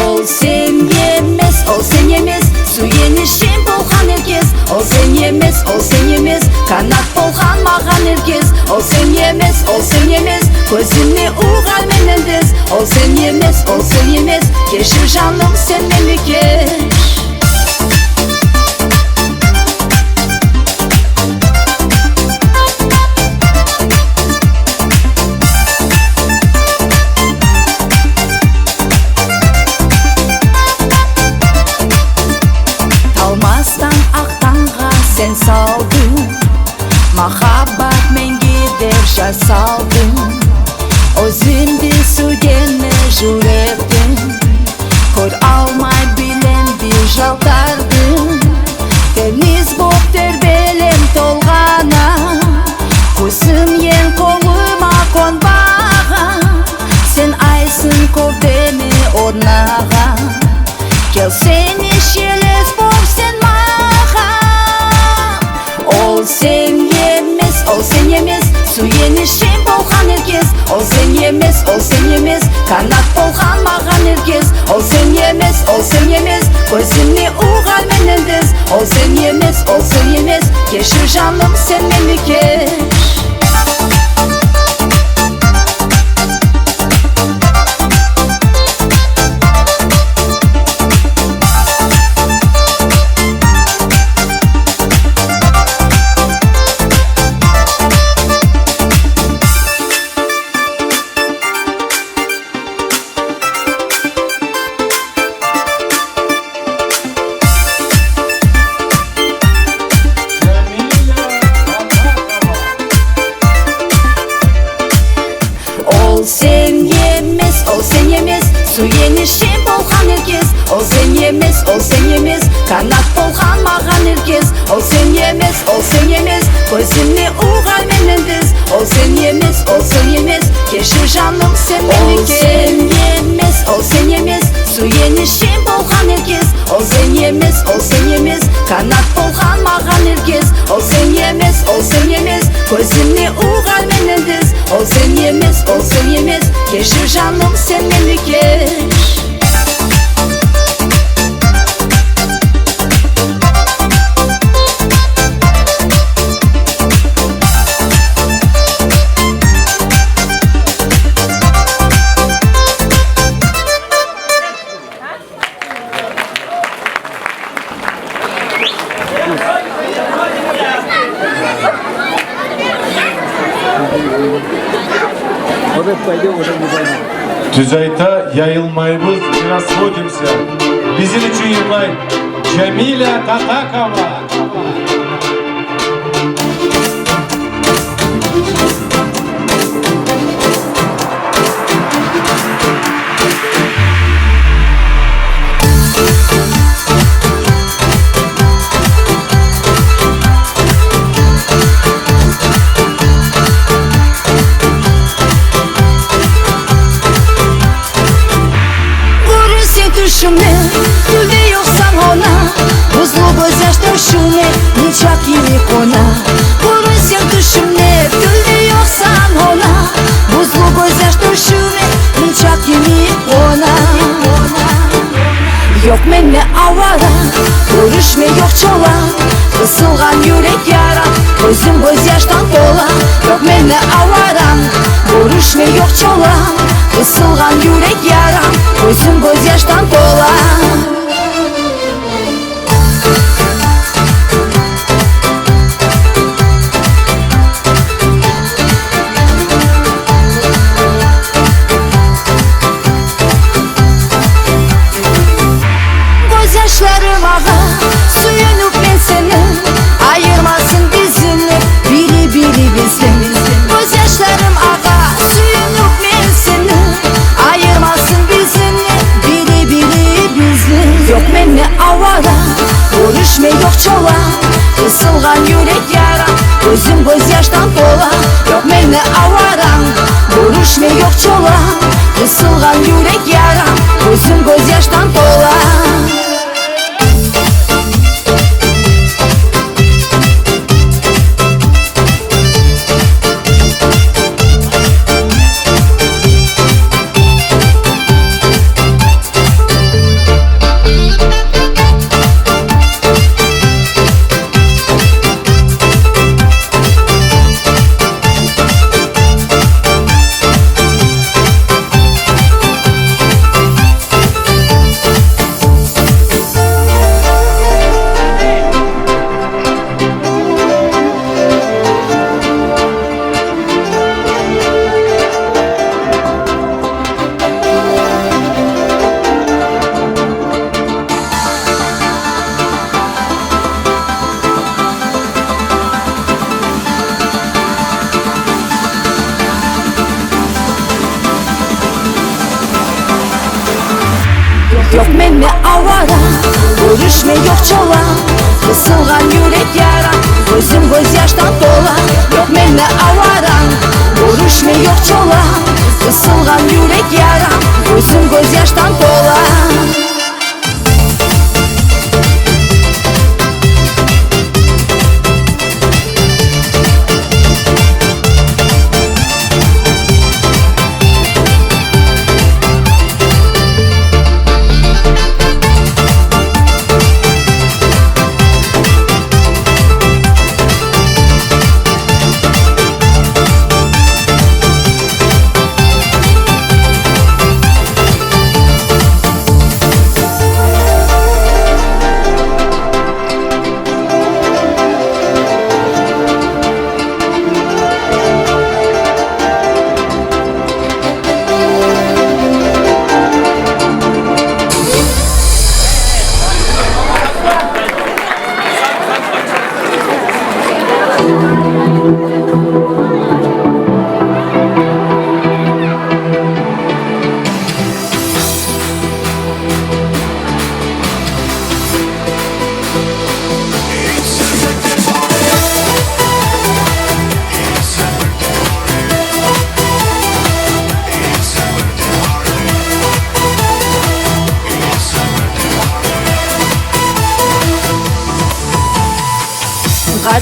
Ол сен эмес, ол сен эмес, сюегеним болгъан гьар кес. Ол сен эмес, ол сен эмес, къанат болгъан магъа гьар кес. Ол сен эмес, ол сен эмес, гёзюмню угъар менден тез. Ол сен эмес, ол сен эмес, гечир, жаным, сен мени геч. Талмастан акъ тангъа сен салдынг, махаббат менге деп жар салдынг. Оьзюмдю сюйгенме жюрекден, кёр алмай билем бир жалтардым. Дениз боп тербелем толгъана, гюзюм ен къолума къонмагъа. Сен айсынг гёвдеме орнагъа, гел сен иш елес бол сен магъа. Ол сен эмес, ол сен эмес, сюегеним болгъан гьар Ол сен эмес, ол сен эмес, къанат болгъан магъа Наргиз. Ол сен эмес, ол сен эмес, гёзюмню ургъан мени Андиз. Ол сен эмес, ол сен эмес, гечир, жаным, сен мени геч. Ол сен эмес, ол сен эмес, сююнюшюм болгъан Наргиз. Ол сен эмес, ол сен эмес, къанат болгъан магъа Наргиз. Ол сен эмес, ол сен эмес, гёзюмню ургъан мени Андиз. Ол сен эмес, ол сен эмес, гечир, жаным, сен мени геч. Ол сен эмес, ол сен эмес, сююнюшюм болгъан Наргиз. Ол сен эмес, ол сен эмес, къанат болгъан магъа Наргиз. Ол сен эмес, ол сен эмес, гёзюмню ургъан мени Андиз. Ол сен эмес, ол сен эмес, гечир, жаным, сен мени геч. Тюз айта, яйылмайбыз, не расходимся. Бизин учун йырлай Жамиля Къакъакъова. Гёресен тюшюмде, тюлде ёкъсан гьона, бузлу гёзьяш тёшюме мунча кими къона. Гёресен тюшюмде, тюлде ёкъсан гьона, бузлу гёзьяш тёшюме мунча кими къона. Ёкъ менде авара, гёрюшме ёкъ чола, къысылгъан юрек ярам, гёзюм гёзьяшдан тола. Ёкъ менде авара, гёрюшме ёкъ чола, къысылгъан юрек ярам, гёзюм гёзьяшдан тола. Гёзьяшларым агъа, сююнюп мен сени, айырмасын бизин бири-бирибизни. Гёзьяшларым агъа, сююнюп мен сени, айырмасын бизин бири-бирибизни. Ёкъ менде авара, гёрюшме ёкъ чола, къысылгъан юрек ярам, гёзюм гёзьяшдан тола. Ёкъ менде авара, гёрюшме ёкъ чола, къысылгъан юрек ярам, гёзюм гёзьяшдан тола. Ёкъ менде авара, гёрюшме ёкъ чола, къысылгъан юрек ярам, гёзюм гёзьяшдан тола. Ёкъ менде авара, гёрюшме ёкъ чола, къысылгъан юрек ярам, гёзюм гёзьяшдан тола.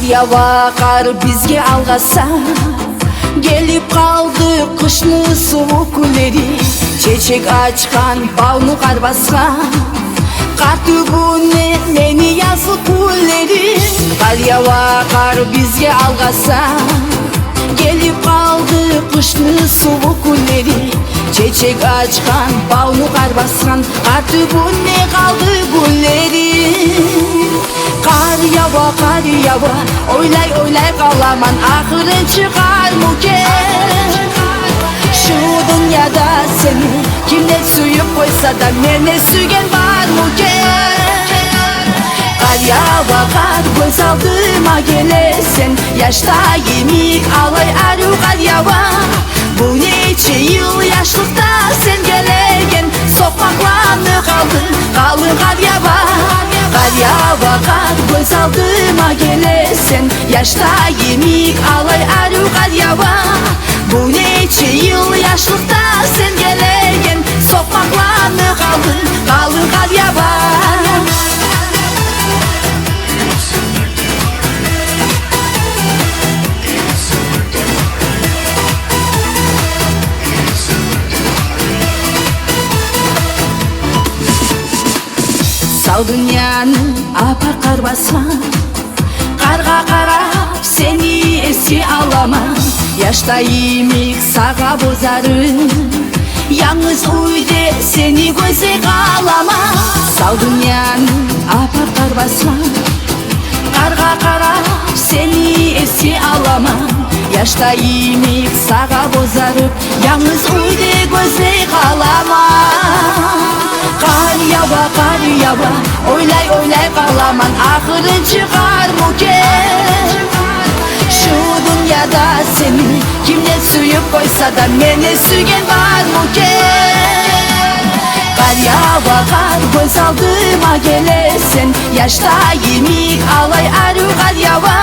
Ява къар бизге алгъасап, гелип къалды къышны сувукъ гюнлери. Чечек ачгъан бавну къар басгъан, къар тюбюнде мени язлыкъ гюнлерим. Къар ява къар бизге алгъасап, гелип къалды къышны сувукъ гюнлери. Чечек ачгъан бавну къар басгъан, къар тюбюнде къалды гюнлерим. Къар ява, къар ява, ойлай-ойлай къаламан, ахырын чыгъарму экен шу дюньяда сени? Ким де сююп къойса да, мени сюйген барму экен? Къар ява, къар, гёз алдыма гелесен, яшда йимик алай арив къар ява. Бу нече йыл яшлыкъда сен гелеген, сокъмакъланып къалдынг, къалын къар ява. Къар ява, къар, гёз алдыма гелесен, яшда йимик алай арив къар ява. Бу нече йыл яшлыкъда сен гелеген, сокъмакъланып къалдынг, къалын къар ява. Сав дюньяны апа къар басгъан, къаргъа къарап сени эсге аламан. Яшда йимик сагъа бозарып, янгыз уьйде сени гёзлей къаламан. Сав дюньяны апа къар басгъан, къаргъа къарап сени эсге аламан. Яшда йимик сагъа бозарып, янгыз уьйде гёзлей къаламан. Къар ява, къар ява, ойлай-ойлай къаламан, ахырын чыгъарму экен шу дюньяда сени? Ким де сююп къойса да, мени сюйген барму экен? Къар ява, къар, гёз алдыма гелесен, яшда йимик алай арив къар ява.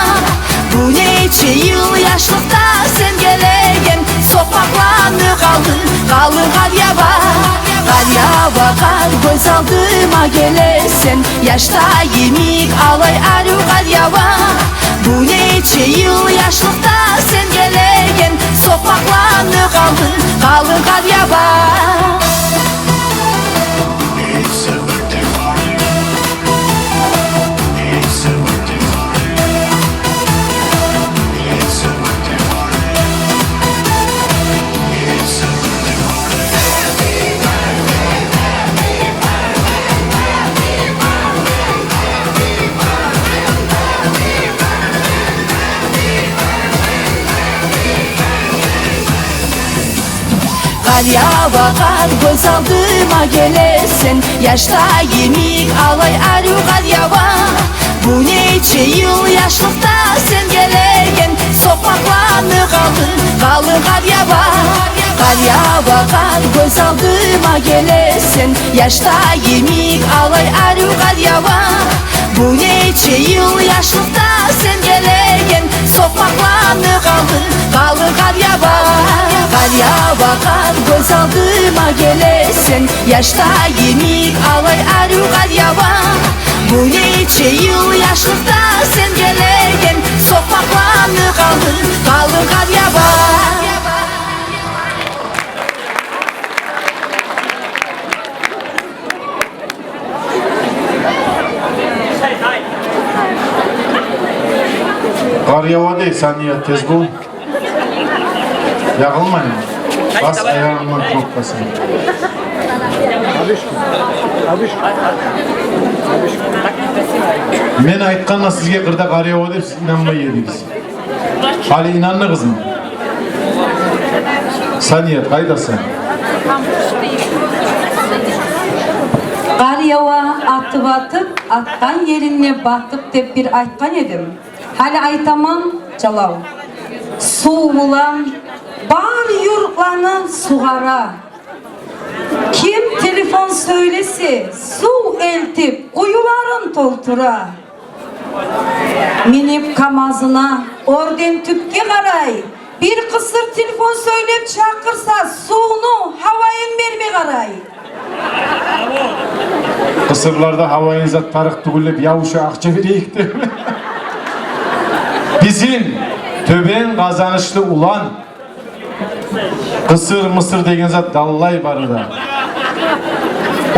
Бу нече йыл яшлыкъда сен гелеген, сокъмакъланып къалдынг, къалын къар ява. Къар ява, къар, гёз алдыма гелесен, яшда йимик алай арив къар ява. Бу нече йыл яшлыкъда сен гелеген, сокъмакъланып къалдынг, къалын къар ява. Къар ява, къар, гёз алдыма гелесен, яшда йимик алай арив къар ява. Бу нече йыл яшлыкъда сен гелеген, сокъмакъланып къалдынг, къалын къар ява. Къар ява, къар, гёз алдыма гелесен, яшда йимик алай арив къар ява. Бу нече йыл яшлыкъда сен гелеген, сокъмакъланып къалдынг, къалын къар ява. Къар ява, къар, гёз алдыма гелесен, яшда йимик алай арив къар ява. Бу нече йыл яшлыкъда сен гелеген, сокъмакъланып къалдынг, къалын къар ява. Къар ява дей, Саният, тез бол. Ягъылмаймы? Бас аягъынгны кнопкасын. Мен айтгъанда сизге къырда къар ява деп, сиз инанмай эдигиз. Гьали инандыгъызмы? Саният, къайдасан? Къар ява атып-атып, атгъан ерине батып деп бир айтгъан эдим. Гьали айтаман, жалав. Сув булан бар юртланы сугъара. Ким телефон сёйлесе, сув элтип, къуюларын толтура. Минип КамАЗына, оьрден тюпге къарай, бир къысыр телефон сёйлеп чакъырса, сувну гьавайын берме къарай. Къысырларда гьавайын зат тарыкъ тюгюл деп, явуша акъча берейик деп. Бизин тёбен къазанышлы улан, къысыр-мысыр деген зат даллай бары да.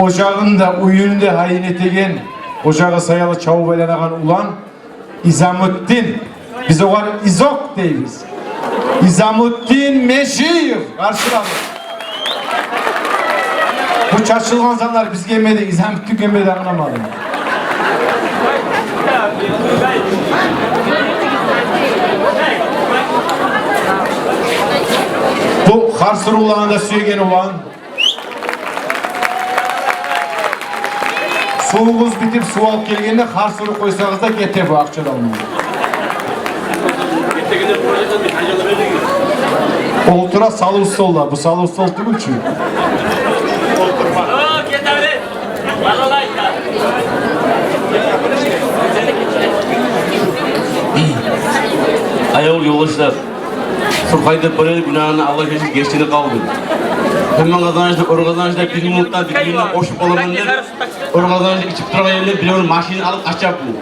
Ожагъын да, уьюн де гьайын этеген, ожагъы саялы чабып айланагъан улан Изамутдин. Биз огъар Изок дейбиз. Изамутдин Межиев. Къаршылама. Бу чачылгъан затлар бизге гелмеди, Изамутдинге гелмеди, англамадым. Бу Харсуругъуланы да сюеген улан. Сувугъуз битип, сув алып гелгенде Харсуругъу къойсагъыз да гете бу, акъча да алмай. Олтура салыв столда, бу салыв стол тюгюл чю. Аявлу ёлдашлар, Сурхай деп бар эди, гюнагьын Аллагь кечсин, гечинип къалды. Гьаман къазанышда, оьр къазанышда бир минутда бир-бирине къошуп боламан деп, оьр къазанышда ичип турагъан еринде биревню машинин алып къача бу.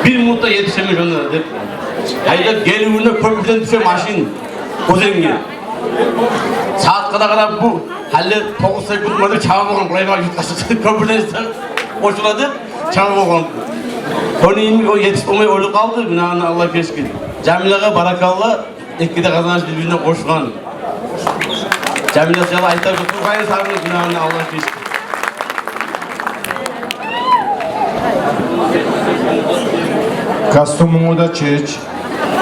Бир минутда етишемен шонда деп. Гьайдап гелгенде кёпюрден тюше машин оьзенге. Сагьатгъа да къарап бу, гьали тогъуз секунд бар деп чабып алгъан, къурай бар, ютгъа чыкъды, кёпюрден къошула деп чабып алгъан. Ону йимик о етишип болмай оьлюп къалды, гюнагьын Аллагь кечсин. Жамилагъа баракалла. Эки де къазаныш бир-бирине къошгъан. Жамиля саялы айтып, Сурхайны сагъынып, гюнагьын Аллагь кечсин. Костюмунгну да чеч.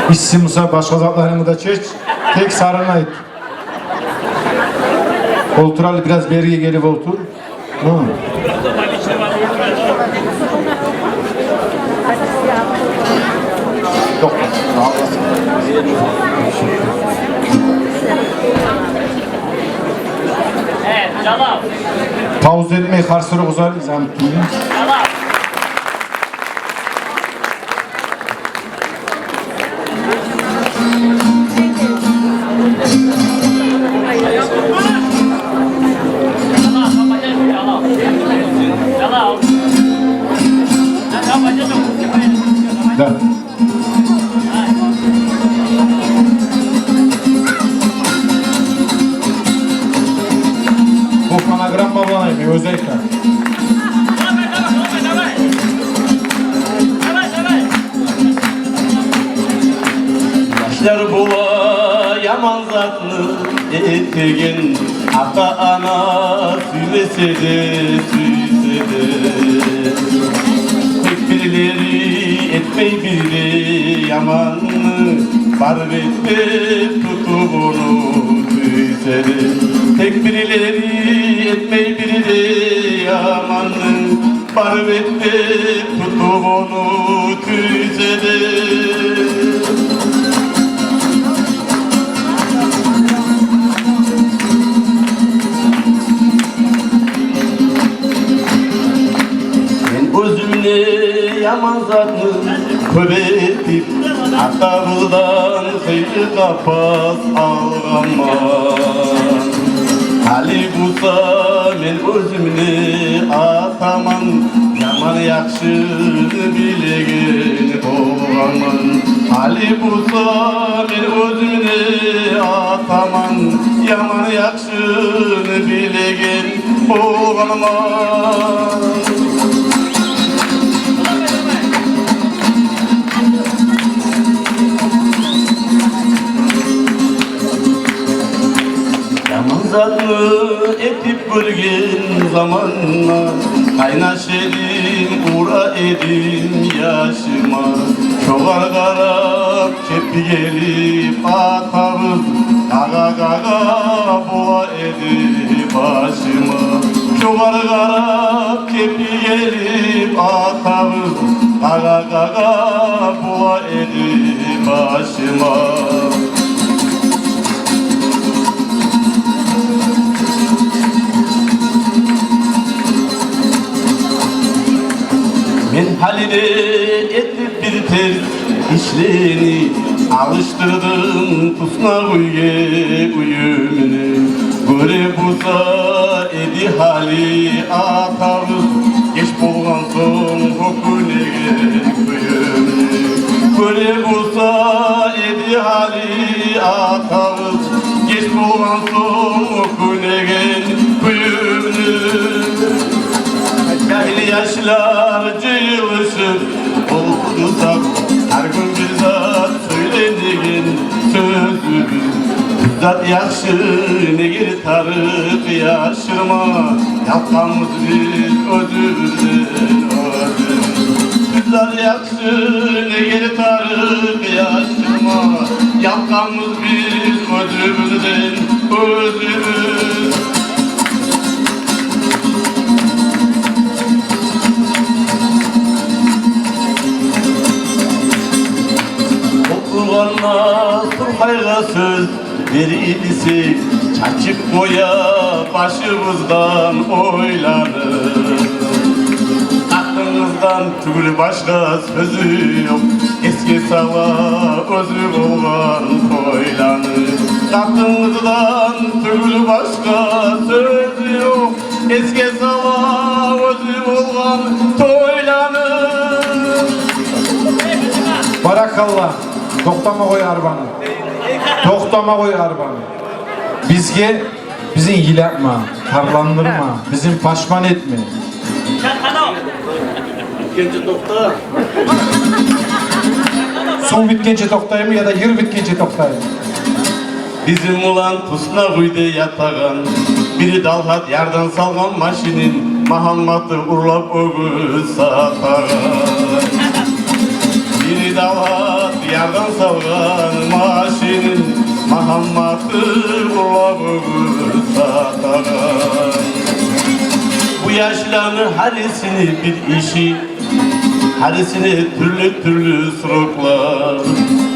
Исси буса, башгъа затларынгны да чеч. Тек сарыны айт. Олтур гьали, бираз бериге гелип олтур. Гьы. Токъта. Пауза этмей, Харсуругъу узар, Изамутдин. Да. Бу фонограмма булан эми, оьзю айта. Яшлар бола яман затны этеген, ата-ана сюймесе де, сюйсе де. Тек бирлери этмей бир де яманны, бар бетде тутуп ону сюйсе де. Тек бирлери этмей бир де яманны, бар бетде тутуп ону сюйсе де. Мен оьзюмде яман затны кёп этип, атабыздан хыйлы къапас алгъанман. Гьали буса мен оьзюмню атаман, яман-яхшыны билеген болгъанман. Гьали буса мен оьзюмню атаман, яман-яхшы шыны билеген болгъанман. Яман затны этип гёрген заманда, къайнаш эдим, ура эдим яшыма. Шогъар къарап кепи гелип атабыз, къагъа-къагъа бола эди башыма. Шогъар къарап кепи гелип атабыз, къагъа-къагъа бола эди башыма. Мен гьали де этип бир терс ишлени, алышдырдым туснакъ уьйге уьюмню. Гёре буса эди гьали атабыз, геч болгъан сонг гьёкюнеген кююмню. Гёре болса эди гьали атабыз, геч болгъан сонг гюнеген кююбюзню. Жагьил яшлар жыйылышып олтурсакъ, гьар гюн бир зат сёйленеген сёзюбюз. Бир зат яхшы, негер тарыкъ яшырма, ялкъанмыз биз оьзюбюзден оьзюбюз. Бир зат яхшы, негер тарыкъ яшырма, ялкъанмыз биз оьзюбюзден оьзюбюз. Олтургъанда сурхайгъа сёз берилсе, чачып къоя башыбыздан ойланы. Къатыныбыздан тюгюл башгъа сёзю ёкъ, эсге сала оьзю болгъан тойланы. Къатыныбыздан тюгюл башгъа сёзю ёкъ, эсге сала оьзю болгъан тойланы. Баракалла. Токътама къой арбаны. Токътама къой арбаны. Бизге, бизин йылатма, тарландырма, бизин пашман этме. Битгенче токъта. Сув битгенче токътаймы яда йыр битгенче токътаймы? Бизин булан туснакъ уьйде ятагъан, бир Далгьат ярдан салгъан машинин Магьамматы урлап оьгюз сатагъан. Бир Далгьат ярдан салгъан машинин Магьамматы урлап оьгюз сатагъан. Бу яшланы гьарисини бир иши, гьарисине тюрлю-тюрлю сроклар.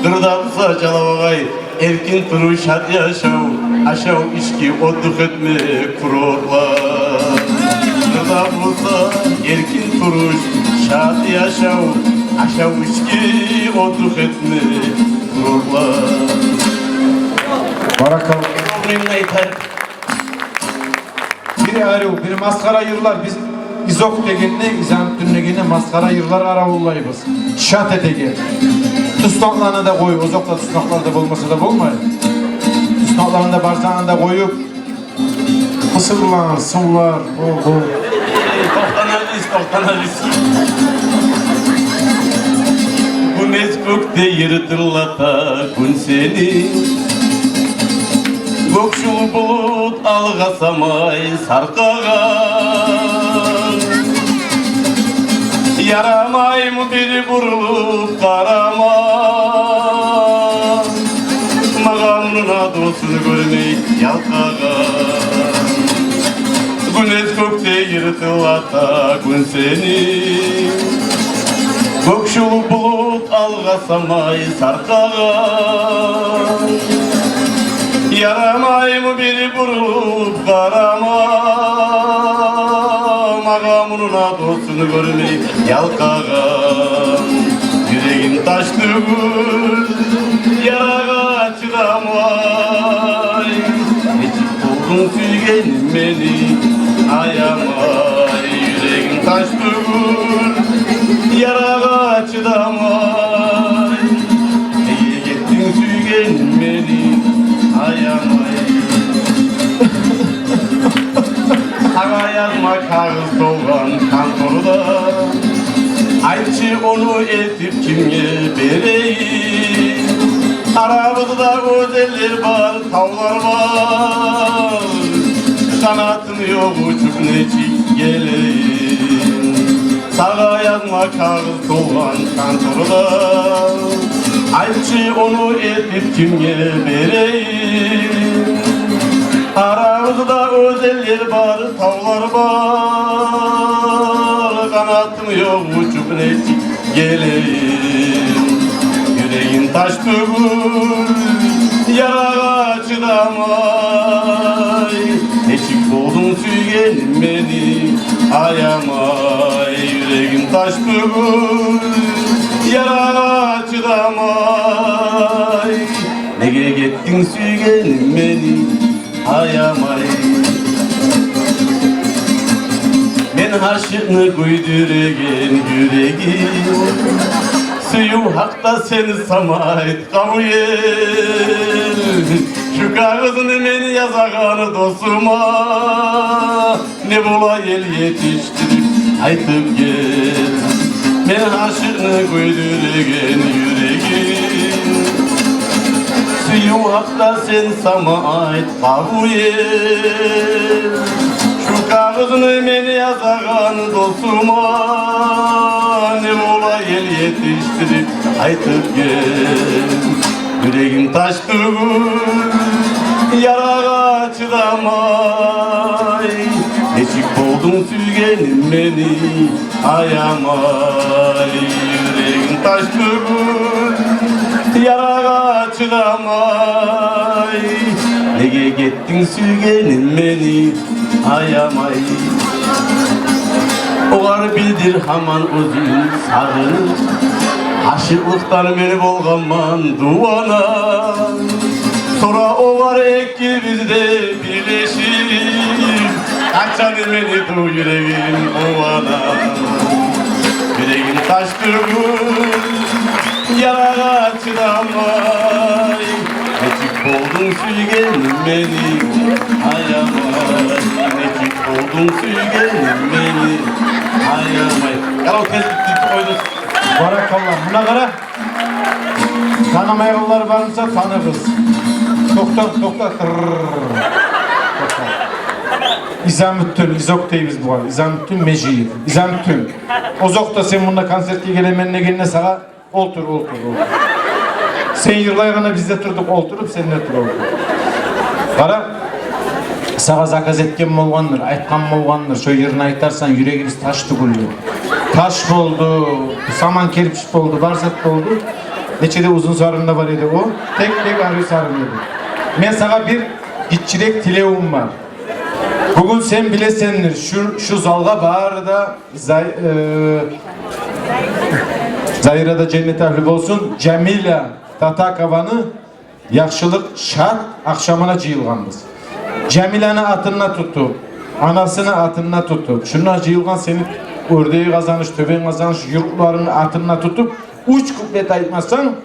Къырда буса жалавагъай, эркин туруш, шат яшав, ашав, ички, отдых этме курортлар. Къырда буса эркин туруш, шат яшав, ашав, ички, отдых этме курортлар. Баракалла. Мен айтайым. Бир арив, бир масхара йырлар. Биз изок дегенде, изан тюннегенде масхара йырлар къаравуллайбыз. Шат этеген. Туснакъланы да къой, озокъда, туснакълар да болмаса да болмай. Туснакъланы да, барсагъын да къоюп, къысылгъан сувлар, о, о. Токътанабыз, токътанабыз. Гюнез кёкде йыртыллата гюн сени. Гёкшул булут алгъасамай саркъагъан. Ярамаймы бир бурулуп къарама, магъа мунда досун гёрмей ялкъагъан. Гюнез кёкде йыртыллата гюн сени. Гёкшул булут алгъасамай саркъагъан. Ярамаймы бир бурулуп къарама, магъа мунда досун гёрмей ялкъагъан. Юрегим таш тюгюл, ярагъа чыдамай. Нечик болдунг сюйгеним мени аямай? Юрегим таш тюгюл, ярагъа чыдамай. Неге гетдинг сюйгеним мени аямай? Сагъа язма кагъыз толгъан конторда. Айтчы, ону элтип кимге берейим? Арабызда оьзенлер бар, тавлар бар. Къанатым ёкъ, учуп нечик гелейим? Сагъа язма кагъыз толгъан конторда. Айтчы, ону элтип кимге берейим? Арабызда оьзенлер бар, тавлар бар. Къанатым ёкъ, учуп нечик гелейим? Юрегим таш тюгюл, ярагъа чыдамай. Нечик болдунг сюйгеним мени аямай? Юрегим таш тюгюл, ярагъа чыдамай. Неге гетдинг сюйгеним мени аямай? Мен ашыкъны гюйдюреген юрегим Сююв гьакъда сен сама айт, къаву эл. Шу кагъызны мен язагъан досума, не бола эл, етишдирип айтып гел. Мен ашыкъны гюйдюреген юрегим. Сююв гьакъда сен сама айт, къаву эл. Шу кагъызны мен язагъан досума, не бола эл, етишдирип айтып гел. Юрегим таш тюгюл, ярагъа чыдамай. Нечик болдунг сюйгеним мени аямай? Юрегим таш тюгюл, ярагъа чыдамай. Неге гетдинг сюйгеним мени аямай? Огъар билдир гьаман оьзюнг сагъынып, ашыкълыкъдан мен болгъанман дувана. Сора огъар экибиз де бирлешип, къачан мени ту юрегим къувана. Юрегим таш тюгюл, ярагъа чыдамай. Нечик болдунг сюйгеним мени аямай? Нечик болдунг сюйгеним мени аямай? Ярав, тез битди, къойдугъуз. Баракалла. Муна къара. Танымайгъанлар бар буса, таныгъыз. Токъта, токъта. Тырррр. Токъта. Изамутдин, Изок дейбиз бугъар. Изамутдин Межиев. Изамутдин. Озокъда, сен мунда концертге гелемен дегенде сагъа олтур, олтур, олтур. Сен йырлайгъанда биз де турдукъ олтуруп, сен де тур, олтур. Къара, сагъа заказ этген болгъандыр, айтгъан болгъандыр, шо йырны айтарсан, юрегибиз таш тюгюл деп. Таш болду, саман керпич болду, бар зат болду. Нече де узун сарын да бар эди о. Тек, тек арив сарын эди. Мен сагъа бир гиччирек тилевюм бар. Бугюн сен билесендир, шу, шу залгъа бары да Зай-, э, Заира да женнет агьлю болсун, Жамиля Татакованы яхшылыкъ, шат ахшамына жыйылгъанбыз. Жамиляны атын да тутуп, анасыны атын да тутуп, шунда жыйылгъан сени Оьрдеги Къазаныш, Тёбен Къазаныш юртларыны атын да тутуп, уьч куплет айтмасанг,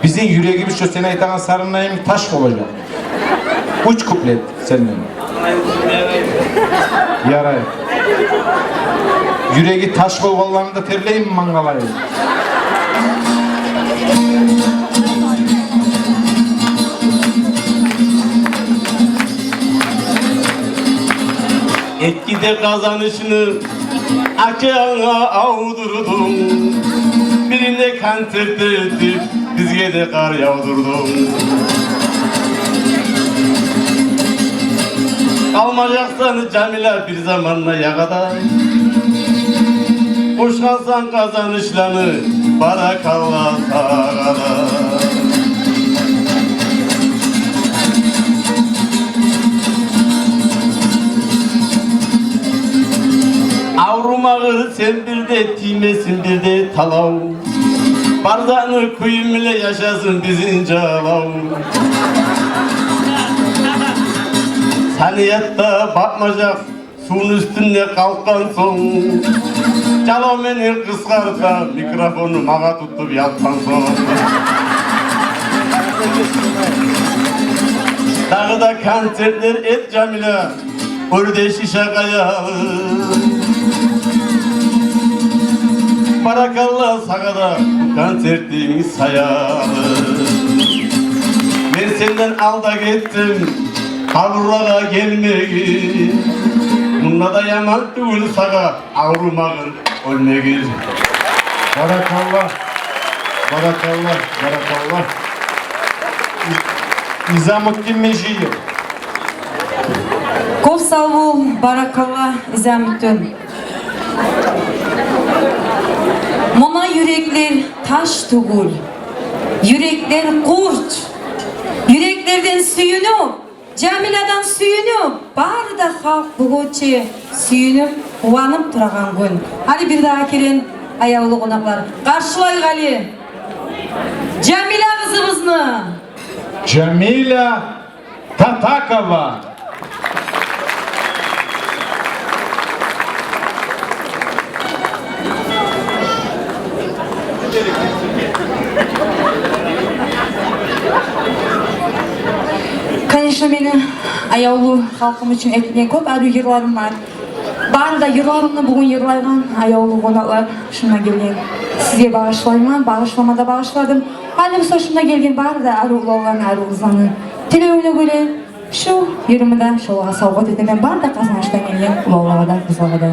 бизин юрегибиз шо сен айтагъан сарындай таш болажакъ. Уьч куплет сенден. Ярай. Юреги таш болгъанланы да терлейми мангалайын? Эки де Къазанышны океангъа авдурдум. Бирине концерт этип, бизге де къар явдурдунг. Къалмажакъсан, Жамиля, бир заманда ягъада. Къошгъансан къазанышланы, баракалла сагъа да. Аврумагъыр сен бир де, тиймесин бир де талав. Бар затны кююн биле яшасын бизин жалав. Саният да батмажакъ сувну уьстюнде къалкъгъан сонг. Жалав мени къысгъарта, микрофонну магъа тутуп ялкъгъан сонг. Дагъы да концертлер эт, Жамиля, Оьрдеши шагъаялы. Баракалла сагъа да бу концертинг саялы. Мен сенден алда гетдим къабурлагъа гелмеге. Мунда да яман тюгюл сагъа аврумагъыр, оьлмегир. Баракалла. Баракалла. Баракалла. Изамутдин Межиев. Кёп сав бол, баракалла, Изамутдин. Муна юреклер таш тюгюл, юреклер къурт. Юреклерден сююнюп, Жамилядан сююнюп, бары да халкъ бугъунча сююнюп, къуванып турагъан гюн. Гьали бир дагъы керен, аявлу къонакълар, къаршылайыкъ гьали Жамиля къызыбызны. Жамиля Татакова. Конечно, мени аявлу халкъым учун этген кёп арив йырларым бар. Бары да йырларымны бугюн йырлайгъан аявлу къонакълар шунда гелген. Сизге багъышлайман, багъышлама да багъышладым. Гьали буса шунда гелген бары да арив уланланы, арив къызланы тилевюне гёре шу йырымны да шолагъа савгъат этемен, бары да Къазанышдан гелген уланлагъа да, къызлагъа да.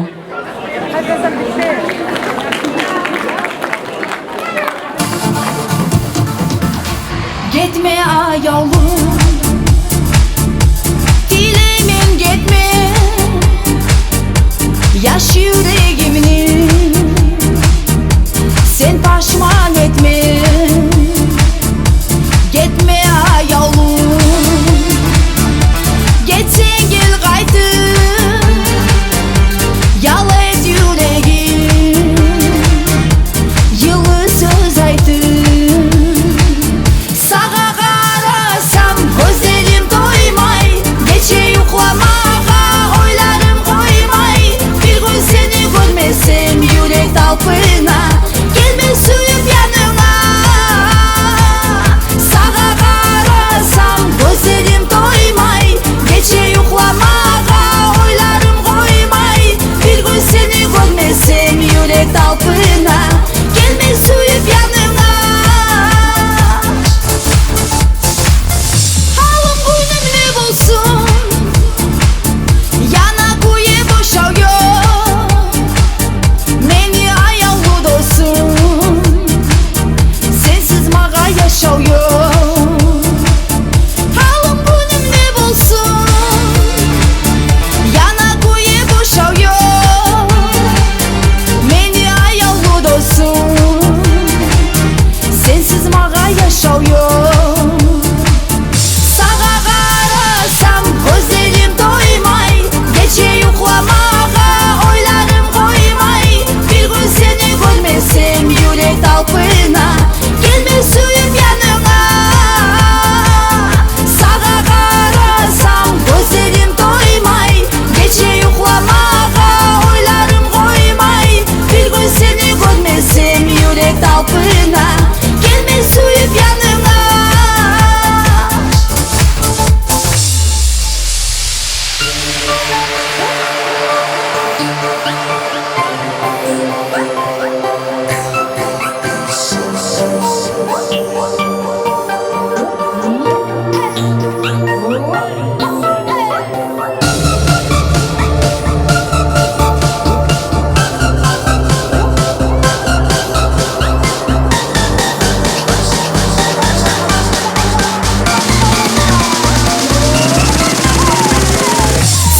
Гетме, аявлум, тилеймен, гетме, яш юрегимни сен пашман этме. Гетме, аявлум, гетсенг гел къайтып, ял эт юрегим, йылы сёз айтып. Сагъа къарасам, гёзлерим тоймай, гече юхламагъа ойларым къоймай. Бир гюн сени гёрмесем, юрек талпына, гелме сююп янынга. Сагъа къарасам, гёзлерим тоймай, гече юхламагъа ойларым къоймай. Бир гюн сени гёрмесем, юрек талпына, гелме сююп янынга. Гьалым, гюнюм не болсун, яна кюе бошав ёкъ. Мени аявлу досум, сенсиз магъа яшав ёкъ. Гьалым, гюнюм не болсун, яна кюе бошав ёкъ. Мени аявлу досум, сенсиз магъа яшав ёкъ. Сагъа къарасам, гёзлерим тоймай, гече юхламагъа ойларым къоймай. Бир гюн сени гёрмесем, юрек талпына, гелме сююп янынга. Сагъа къарасам, гёзлерим тоймай, гече юхламагъа ойларым къоймай. Бир гюн сени гёрмесем, юрек талпына, гелме сююп янынга.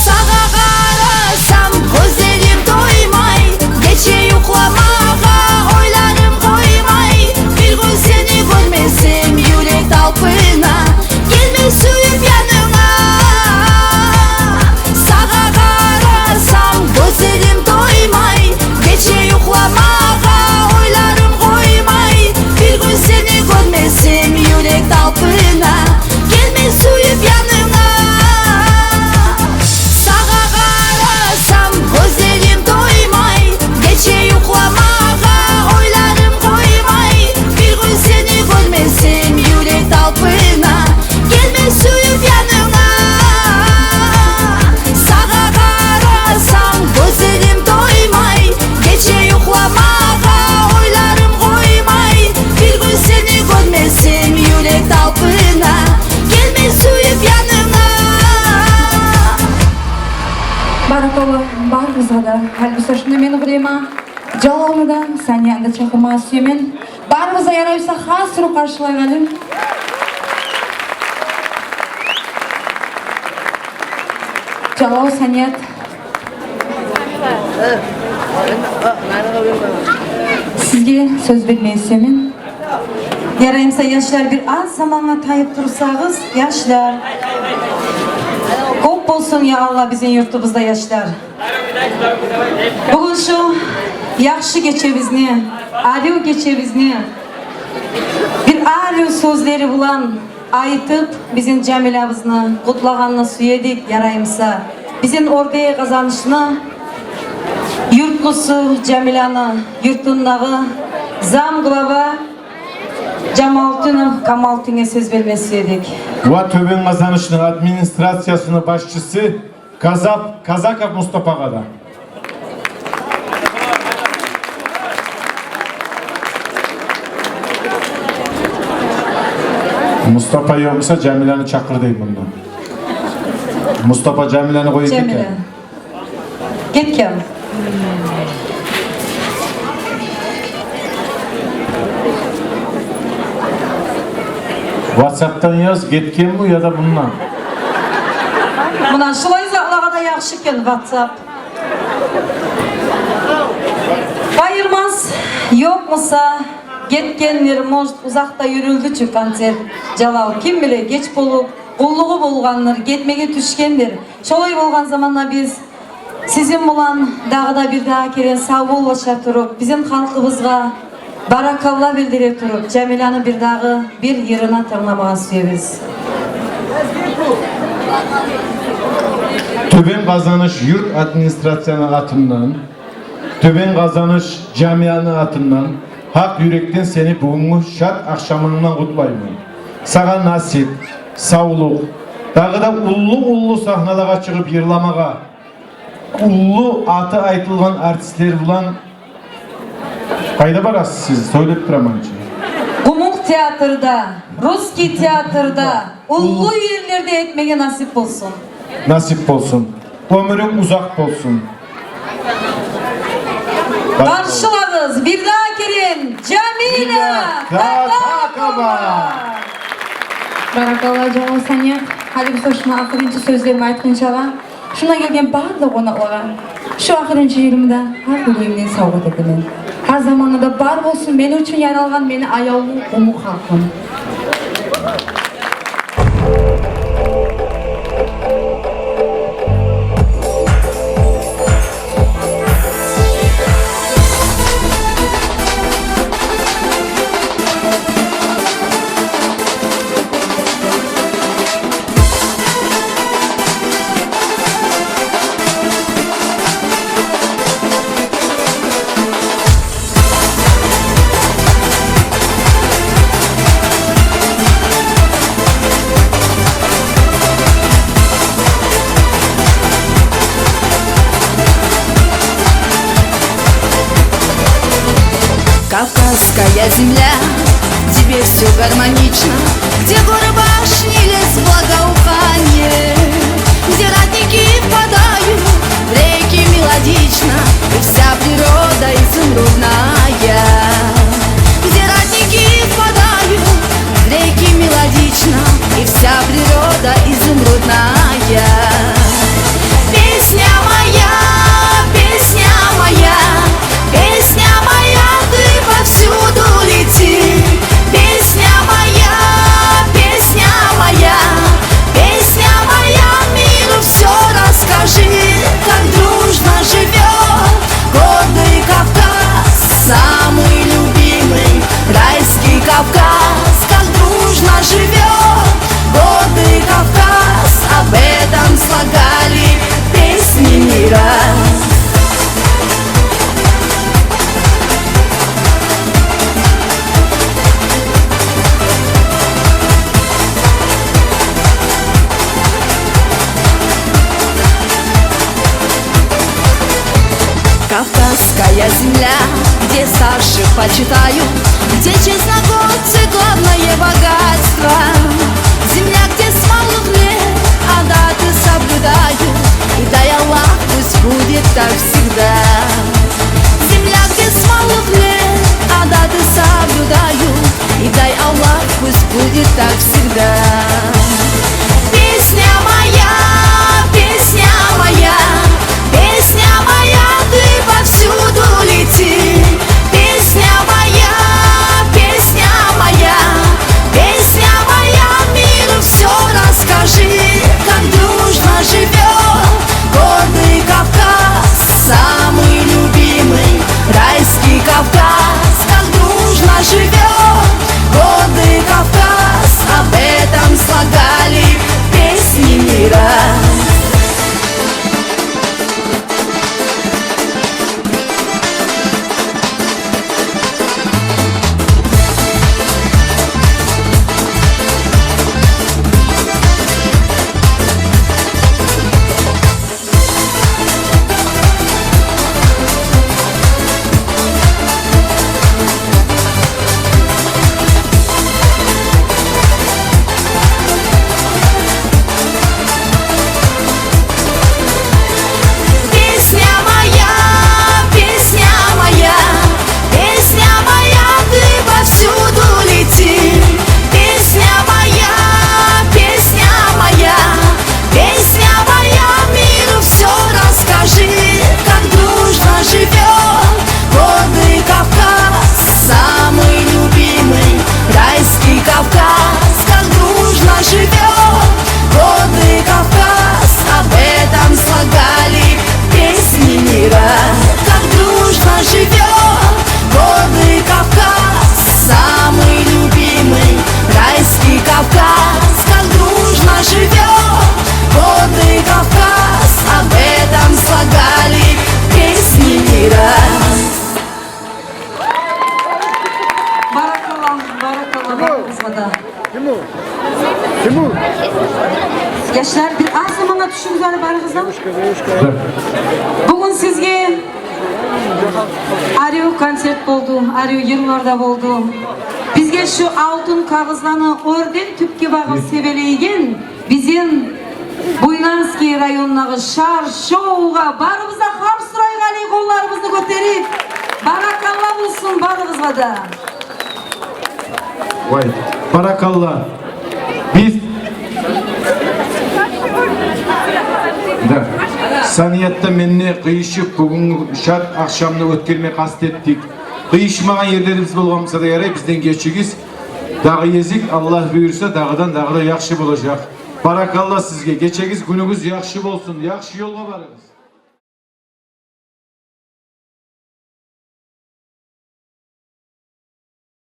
Сагъа къарасам, гёзлерим тоймай, гече юхламагъа ойларым къоймай. Бир гюн сени гёрмесем, юрек талпына, гелме сююп янынга. Сагъа къарасам, гёзлерим тоймай, гече юхламагъа ойларым къоймай. Бир гюн сени гёрмесем, юрек талпына, гелме сююп янынга. Сагъа къарасам, гёзлерим тоймай, гече юхламагъа ойларым къоймай. Бир гюн сени гёрмесем, юрек талпына, гелме сююп янынга. Сагъа къарасам, гёзлерим тоймай, гече юхламагъа ойларым къоймай. Бир гюн сени гёрмесем, юрек талпына, гелме сююп янынга. Баракалла барыгъызгъа да. Гьали буса шунда мени къулайыма Жалалны да, Саниятны да чакъырмагъа сюемен. Барыгъыз да, ярай буса, хас уруп къаршылайыкъ гьали. Жалал, Саният, сизге сёз бермеге сюемен. Ярай буса, яшлар, бир аз замангъа тайып турсагъыз, яшлар. Кёп болсун, я Аллагь, бизин юртубузда яшлар. Бугюн шу яхшы гечебизни, арив гечебизни бир арив сёзлери булан айтып, бизин Жамилябызны къутлагъанны сюедик, ярай буса. Бизин Ордаегъазанышны юртлусу, Жамиляны юртундагъы зам глава Жамалтдинов Камалтдинге сёз бермеге сюедик. Ва Тёбен Къазанышны администрациясыны башчысы Казап-, Казаков Мустапагъа да. Мустапа ёкъ буса, Жамиланы чакъыр дей мунда. Мустапа Жамиланы къоюп гетген. Жамила. Гетген. Ватсаптан яз, гетгенми яда мундан? Муна шулай затлагъа да яхшы экен ватсап. Байырмас, ёкъ буса, гетгендир, может, узакъда юрюлдю чю концерт. Жалал, ким биле, геч болуп, къуллугъу болгъандыр, гетмеге тюшгендир. Шолай болгъан заманда биз сизин булан дагъы да бирдагъы керен савболлаша туруп, бизин халкъыбызгъа баракалла билдире туруп, Жамиланы бирдагъы бир йырына тынгламагъа сюебиз. Тёбен Къазаныш юрт администрацияны атындан, Тёбен Къазаныш Жамиланы атындан гьакъ юрекден сени бугюнгю шат ахшамынгдан къутлайман. Сагъа насип, савлукъ, дагъы да уллу-уллу сагьналагъа чыгъып йырламагъа, уллу аты айтылгъан артистлер булан. Къайда барасыз сиз? Сёйлеп тураман чы. Къумукъ театрда, Русский театрда, уллу ерлерде этмеге насип болсун. Насип болсун. Оьмюрюнг узакъ болсун. Къаршылагъыз бирдагъы керен Жамила Татакова. Татакова. Баракалла, Жалал Саният. Гьали буса шуну ахырынчы сёзлерими айтгъынчагъа, шунда гелген барлы къонакълагъа шу ахырынчы йырымны да гьар юрегимден савгъат этемен. Гьар заманда да бар болсун мени учун яралгъан мени аявлу къумукъ халкъым. Кавказская земля, где всё гармонично, где горы, башни, лес, благоухание, где родники впадают в реки мелодично, и вся природа изумрудная. Где родники впадают в реки мелодично, и вся природа изумрудная. Песня моя, песня моя, песня моя, ты повсюду лети. Песня моя, песня моя, песня моя, миру всё расскажи, как дружно живёт гордый Кавказ, самый любимый райский Кавказ. Как дружно живёт гордый Кавказ, об этом слагали песни не раз. Кавказская земля, где старших почитают, где честногорцы — главное богатство. Земля, где с малых лет адаты соблюдают, и дай Аллах, пусть будет так всегда. Земля, где с малых лет адаты соблюдают, и дай Аллах, пусть будет так всегда. Песня моя, песня моя, песня моя, ты повсюду лети. Песня моя, песня моя, песня моя, Яшлар, бир аз заманлар тюшюгюз ары барыгъыз да. Бугюн сизге арив концерт болду, арив йырлар да болду. Бизге шу алтын кагъызланы оьрден тюпге багъып себелейген бизин Буйнакский райондагъы Шар-шоугъа барыбыз да харс турайыкъ къолларыбызны гётерип. Баракалла болсун барыгъызгъа да. Вай, баракалла. Биз, да, Саният да мен де къыйышып, бугюн шат ахшамны оьтгерме къаст этдик. Къыйышмагъан ерлерибиз болгъан буса да ярай, бизден гечигиз. Дагъы гезик, Аллагь буюрса, дагъыдан дагъы да яхшы болажакъ. Баракалла сизге. Гечегиз, гюнюгюз яхшы болсун. Яхшы ёлгъа барыгъыз.